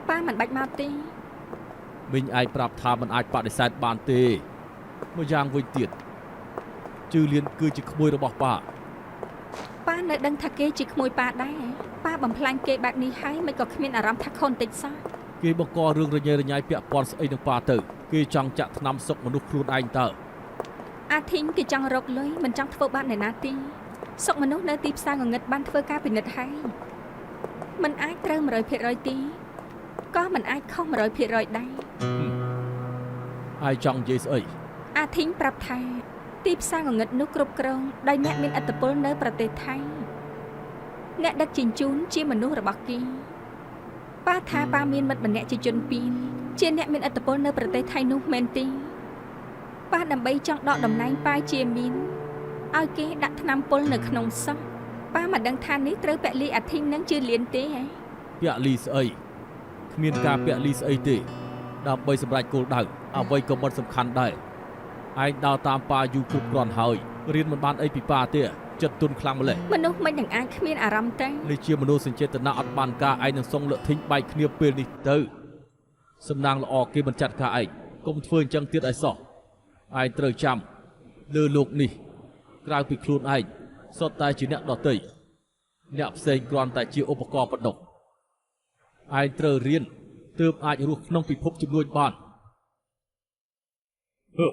ប៉ាមិនបាច់មកទេ មីងឯងប្រាប់ថាមិនអាចបដិសេធបានទេមួយយ៉ាងវិញទៀតជឺលៀនគឺជាក្មួយរបស់ប៉ា ប៉ានៅដឹងថាគេជាក្មួយប៉ាដែរប៉ាបំផ្លាញគេបែបនេះហើយមិនក៏គ្មានអារម្មណ៍ថាខុសបន្តិចសោះ គេបង្ករឿងរញ៉េរញ៉ៃពាក់ព័ន្ធស្អីនឹងប៉ាទៅគេចង់ចាក់ថ្នាំសុកមនុស្សខ្លួនឯងតើ អាធីងគេចង់រកលុយមិនចង់ធ្វើបាបអ្នកណាទេសុកមនុស្សនៅទីផ្សារងងឹតបានធ្វើការពិនិត្យហើយមិនអាចត្រូវ100%ទេក៏មិនអាចខុស100%ដែរ ហើយចង់និយាយស្អី អាធីងប្រាប់ថាទីផ្សារងងឹតនោះគ្រប់គ្រងដោយអ្នកមានឥទ្ធិពលនៅប្រទេសថៃអ្នកដឹកជញ្ជូនជាមនុស្សរបស់គេប៉ាថាប៉ាមានមិត្តម្នាក់ជាជនពីរជាអ្នកមានឥទ្ធិពលនៅប្រទេសថៃនោះមែនទេប៉ាដើម្បីចង់ដកតំណែងប៉ាជាមីនឲ្យគេដាក់ថ្នាំពុលនៅក្នុងសោះប៉ាមិនដឹងថានេះត្រូវពលីអាធីងនឹងជឿលៀនទេហ៎ ពលីស្អីគ្មានការពលីស្អីទេដើម្បីសម្រេចគោលដៅអ្វីក៏មិនសំខាន់ដែរឯងដើរតាមប៉ាយូរគ្រប់គ្រាន់ហើយរៀនមិនបានអីពីប៉ាទេចិត្តទុនខ្លាំងម្ល៉េះ មនុស្សមិននឹងអាចគ្មានអារម្មណ៍ទេ នេះជាមនុស្សសញ្ចេតនាអត់បានការឯងនឹងសុងលឹកធីងបែកគ្នាពេលនេះទៅសំណាងល្អគេមិនចាត់ការឯងកុំធ្វើអញ្ចឹងទៀតឲ្យសោះឯងត្រូវចាំលើលោកនេះក្រៅពីខ្លួនឯងសុទ្ធតែជាអ្នកដទៃអ្នកផ្សេងគ្រាន់តែជាឧបករណ៍ប៉ុណ្ណោះឯងត្រូវរៀនទើបអាចរស់ក្នុងពិភពជំនួញបានហឺ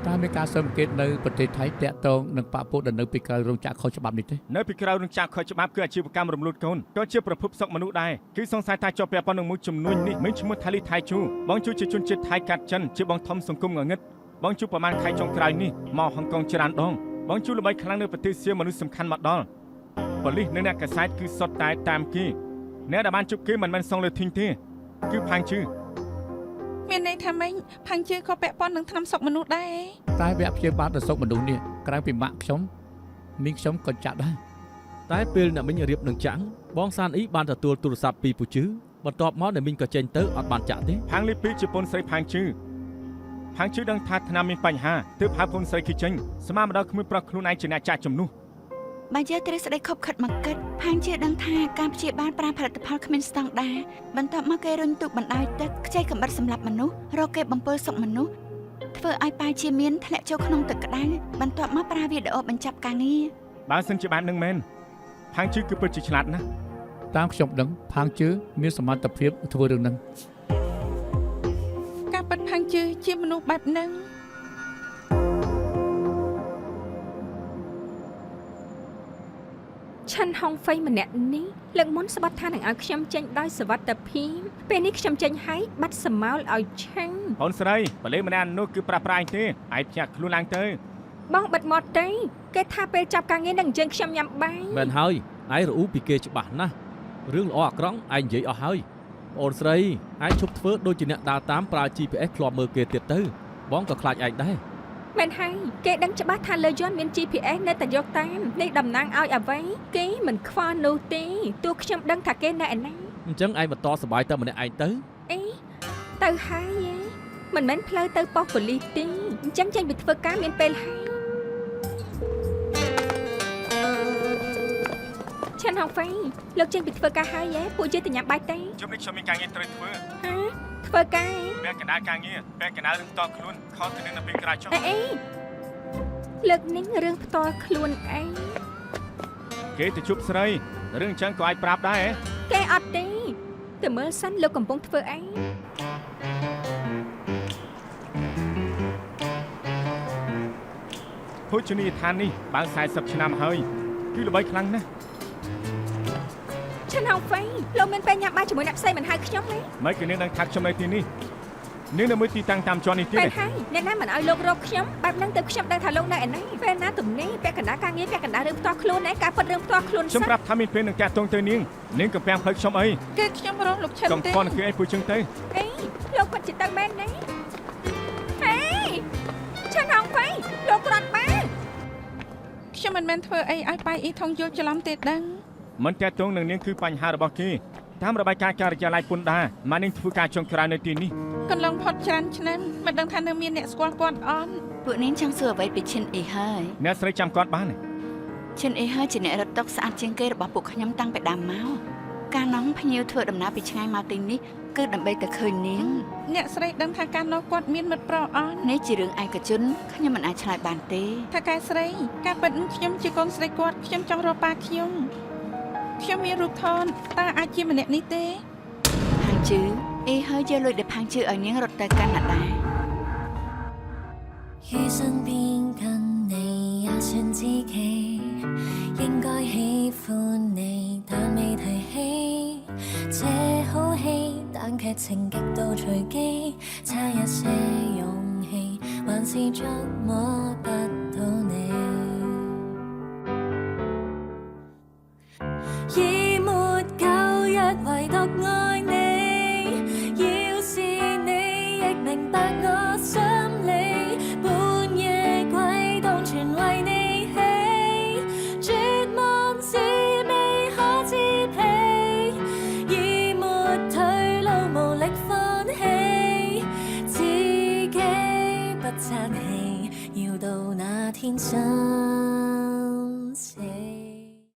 តើមានការស៊ើបអង្កេតនៅប្រទេសថៃតាក់ទងនឹងបពពួកដែលនៅពីក្រៅរោងចក្រខុសច្បាប់នេះទេ នៅពីក្រៅរោងចក្រខុសច្បាប់គឺអាជីវកម្មរំលោភកូនក៏ជាប្រភពសុកមនុស្សដែរគឺសង្ស័យថាជាប់ពាក់ព័ន្ធនឹងមួយជំនួញនេះមានឈ្មោះថាលីថៃជូបងជូជាជនជាតិថៃកាត់ចិនជាបងធំសង្គមងងឹតបងជូប្រហែលខែចុងក្រោយនេះមកហុងកុងច្រើនដងបងជូល្បីខ្លាំងនៅប្រទេសសៀមមនុស្សសំខាន់មកដល់ប៉ូលីសនិងអ្នកកាសែតគឺសុទ្ធតែតាមគេអ្នកដែលបានជួបគេមិនមែនសងលើធីងទេគឺផាងជឺ មានន័យថាម៉េចផាងជឺក៏ពាក់ព័ន្ធនឹងថ្នាំសុកមនុស្សដែរ តែវគ្គព្យាបាលដល់សុកមនុស្សនេះក្រៅពីម៉ាក់ខ្ញុំមីងខ្ញុំក៏ចាក់ដែរ តែពេលអ្នកមីងរៀបនឹងចាំងបងសានអ៊ីបានទទួលទូរស័ព្ទពីពូជឺបន្ទាប់មកអ្នកមីងក៏ចេញទៅអត់បានចាក់ទេ ផាងលីពីជាពូនស្រីផាងជឺផាងជឺដឹងថាថ្នាំមានបញ្ហាទើបហៅពូនស្រីគេចេញស្មានមកដល់ក្មួយប្រុសខ្លួនឯងជាអ្នកចាក់ជំនួស បើយើងត្រូវស្ដីខົບខិតមកគិតផាងជាដឹងថាការព្យាបាលប្រើផលិតផលគ្មានស្តង់ដារបន្ទាប់មកគេរុញទូកបណ្ដោយទឹកខ្ចីកំបិតសម្រាប់មនុស្សរកគេបំពើសុកមនុស្សធ្វើឲ្យប៉ាជាមានធ្លាក់ចូលក្នុងទឹកក្តៅបន្ទាប់មកប្រើវីដេអូបញ្ចប់ការងារ បើសិនជាបែបនឹងមែនផាងជឺគឺពិតជាឆ្លាតណាស់ តាមខ្ញុំដឹងផាងជឺមានសមត្ថភាពធ្វើរឿងហ្នឹង ការពិតផាងជឺជាមនុស្សបែបហ្នឹង ឆិនហុងហ្វៃម្នាក់នេះលើកមុនស្បត់ថានឹងឲ្យខ្ញុំចេញដោយសវត្ថភាពពេលនេះខ្ញុំចេញហើយបាត់សមោលឲ្យឆឹង បងស្រីបលេម្នាក់នោះគឺប្រាស់ប្រាយទេឯងភ្ញាក់ខ្លួនឡើងទៅ បងបិទមាត់ទេគេថាពេលចាប់ការងារនឹងអញ្ជើញខ្ញុំញ៉ាំបាយ មែនហើយឯងរអ៊ូពីគេច្បាស់ណាស់រឿងល្អអាក្រក់ឯងនិយាយអស់ហើយបងអូនស្រីឯងឈប់ធ្វើដូចជាអ្នកដើរតាមប្រើ GPS ធ្លាប់មើលគេទៀតទៅបងក៏ខ្លាចឯងដែរ មែនហើយគេដឹងច្បាស់ថាលើយន្តមាន GPS នៅតែយកតាមនេះតំណាងឲ្យអ្វីគេមិនខ្វល់នោះទេទោះខ្ញុំដឹងថាគេនៅឯណា អញ្ចឹងឯងបន្តសប្បាយតែម្នាក់ឯងទៅ អីទៅហើយហ៎មិនមែនផ្លូវទៅប៉ុស្តិ៍ប៉ូលីសទេអញ្ចឹងចេញពីធ្វើការមានពេលហើយឆាន់ហងហ្វៃលោកចេញពីធ្វើការហើយហ៎ពួកយើងទៅញ៉ាំបាយទេ ជុំនេះខ្ញុំមានការងារត្រូវធ្វើ ហាធ្វើការហ៎ ពាក់កណ្ដាលការងារពាក់កណ្ដាលរឿងផ្ទាល់ខ្លួនខុសទៅនឹងនៅពេលក្រោយចុះ អេអេលើកនេះរឿងផ្ទាល់ខ្លួនឯង គេទៅជួបស្រីរឿងអញ្ចឹងក៏អាចប្រាប់ដែរហ៎ គេអត់ទេទៅមើលសិនលោកកំពុងធ្វើអី ភោជនីយដ្ឋាននេះបើក40ឆ្នាំហើយគឺល្បីខ្លាំងណាស់ ឆាន់ហងហ្វៃលោកមានពេលញ៉ាំបាយជាមួយអ្នកផ្សេងមិនហៅខ្ញុំទេ មិនក៏នាងដឹងថាខ្ញុំនៅទីនេះនាងនៅមួយទីតាំងតាមជាន់នេះទៀត មែនហើយអ្នកណាមិនឲ្យលោករកខ្ញុំបែបហ្នឹងទៅខ្ញុំដឹងថាលោកនៅឯណាពេលណាទំនេរពាក់កណ្ដាលការងារពាក់កណ្ដាលរឿងផ្ទាល់ខ្លួនឯងការពិតរឿងផ្ទាល់ខ្លួន ខ្ញុំ សិន ប្រាប់ថាមានពេលនឹងតាក់ទងទៅនាងនាងកំពាំងផ្លូវខ្ញុំអី គឺខ្ញុំរកលោកឈិនកទេ ុំខនគឺអីពួកជឹងទៅ អេលោកពិតជាទៅមែនណាហេឆាន់ហងហ្វៃលោកគ្រាន់បើ ខ្ញុំមិនមែនធ្វើអីឲ្យប៉ៃអ៊ីថងយល់ច្រឡំទេដឹង មិនតាក់ទងនឹងនាងគឺបញ្ហារបស់គេតាមរបាយការណ៍ការិយាល័យពន្ធដារម៉ានាងធ្វើការចុងក្រោយនៅទីនេះ កន្លងផុតច្រើនឆ្នាំមិនដឹងថានៅមានអ្នកស្គាល់គាត់អត់ ពួកនាងចង់សួរអ្វីពីឈិនអ៊ីហើយ អ្នកស្រីចាំគាត់បានទេ ឈិនអ៊ីហើយជាអ្នករត់តុកស្អាតជាងគេរបស់ពួកខ្ញុំតាំងពីដើមមកកាលនោះភ្ញៀវធ្វើដំណើរពីឆ្ងាយមកទីនេះគឺដើម្បីតែឃើញនាង អ្នកស្រីដឹងថាកាលនោះគាត់មានមិត្តប្រុសអត់ នេះជារឿងឯកជនខ្ញុំមិនអាចឆ្លើយបានទេ ថាកែស្រីការពិតខ្ញុំជាកូនស្រីគាត់ខ្ញុំចង់រកប៉ាខ្ញុំខ្ញុំមានរូបថតតើអាចជាម្នាក់នេះទេ ផាងជឺអ៊ីហើយយកលុយដែលផាងជឺឲ្យនាងរត់ទៅកាណាដា 於身邊跟你也算知己，應該喜歡你，但未提起這好戲，但劇情極度隨機，差一些勇氣，還是捉摸不。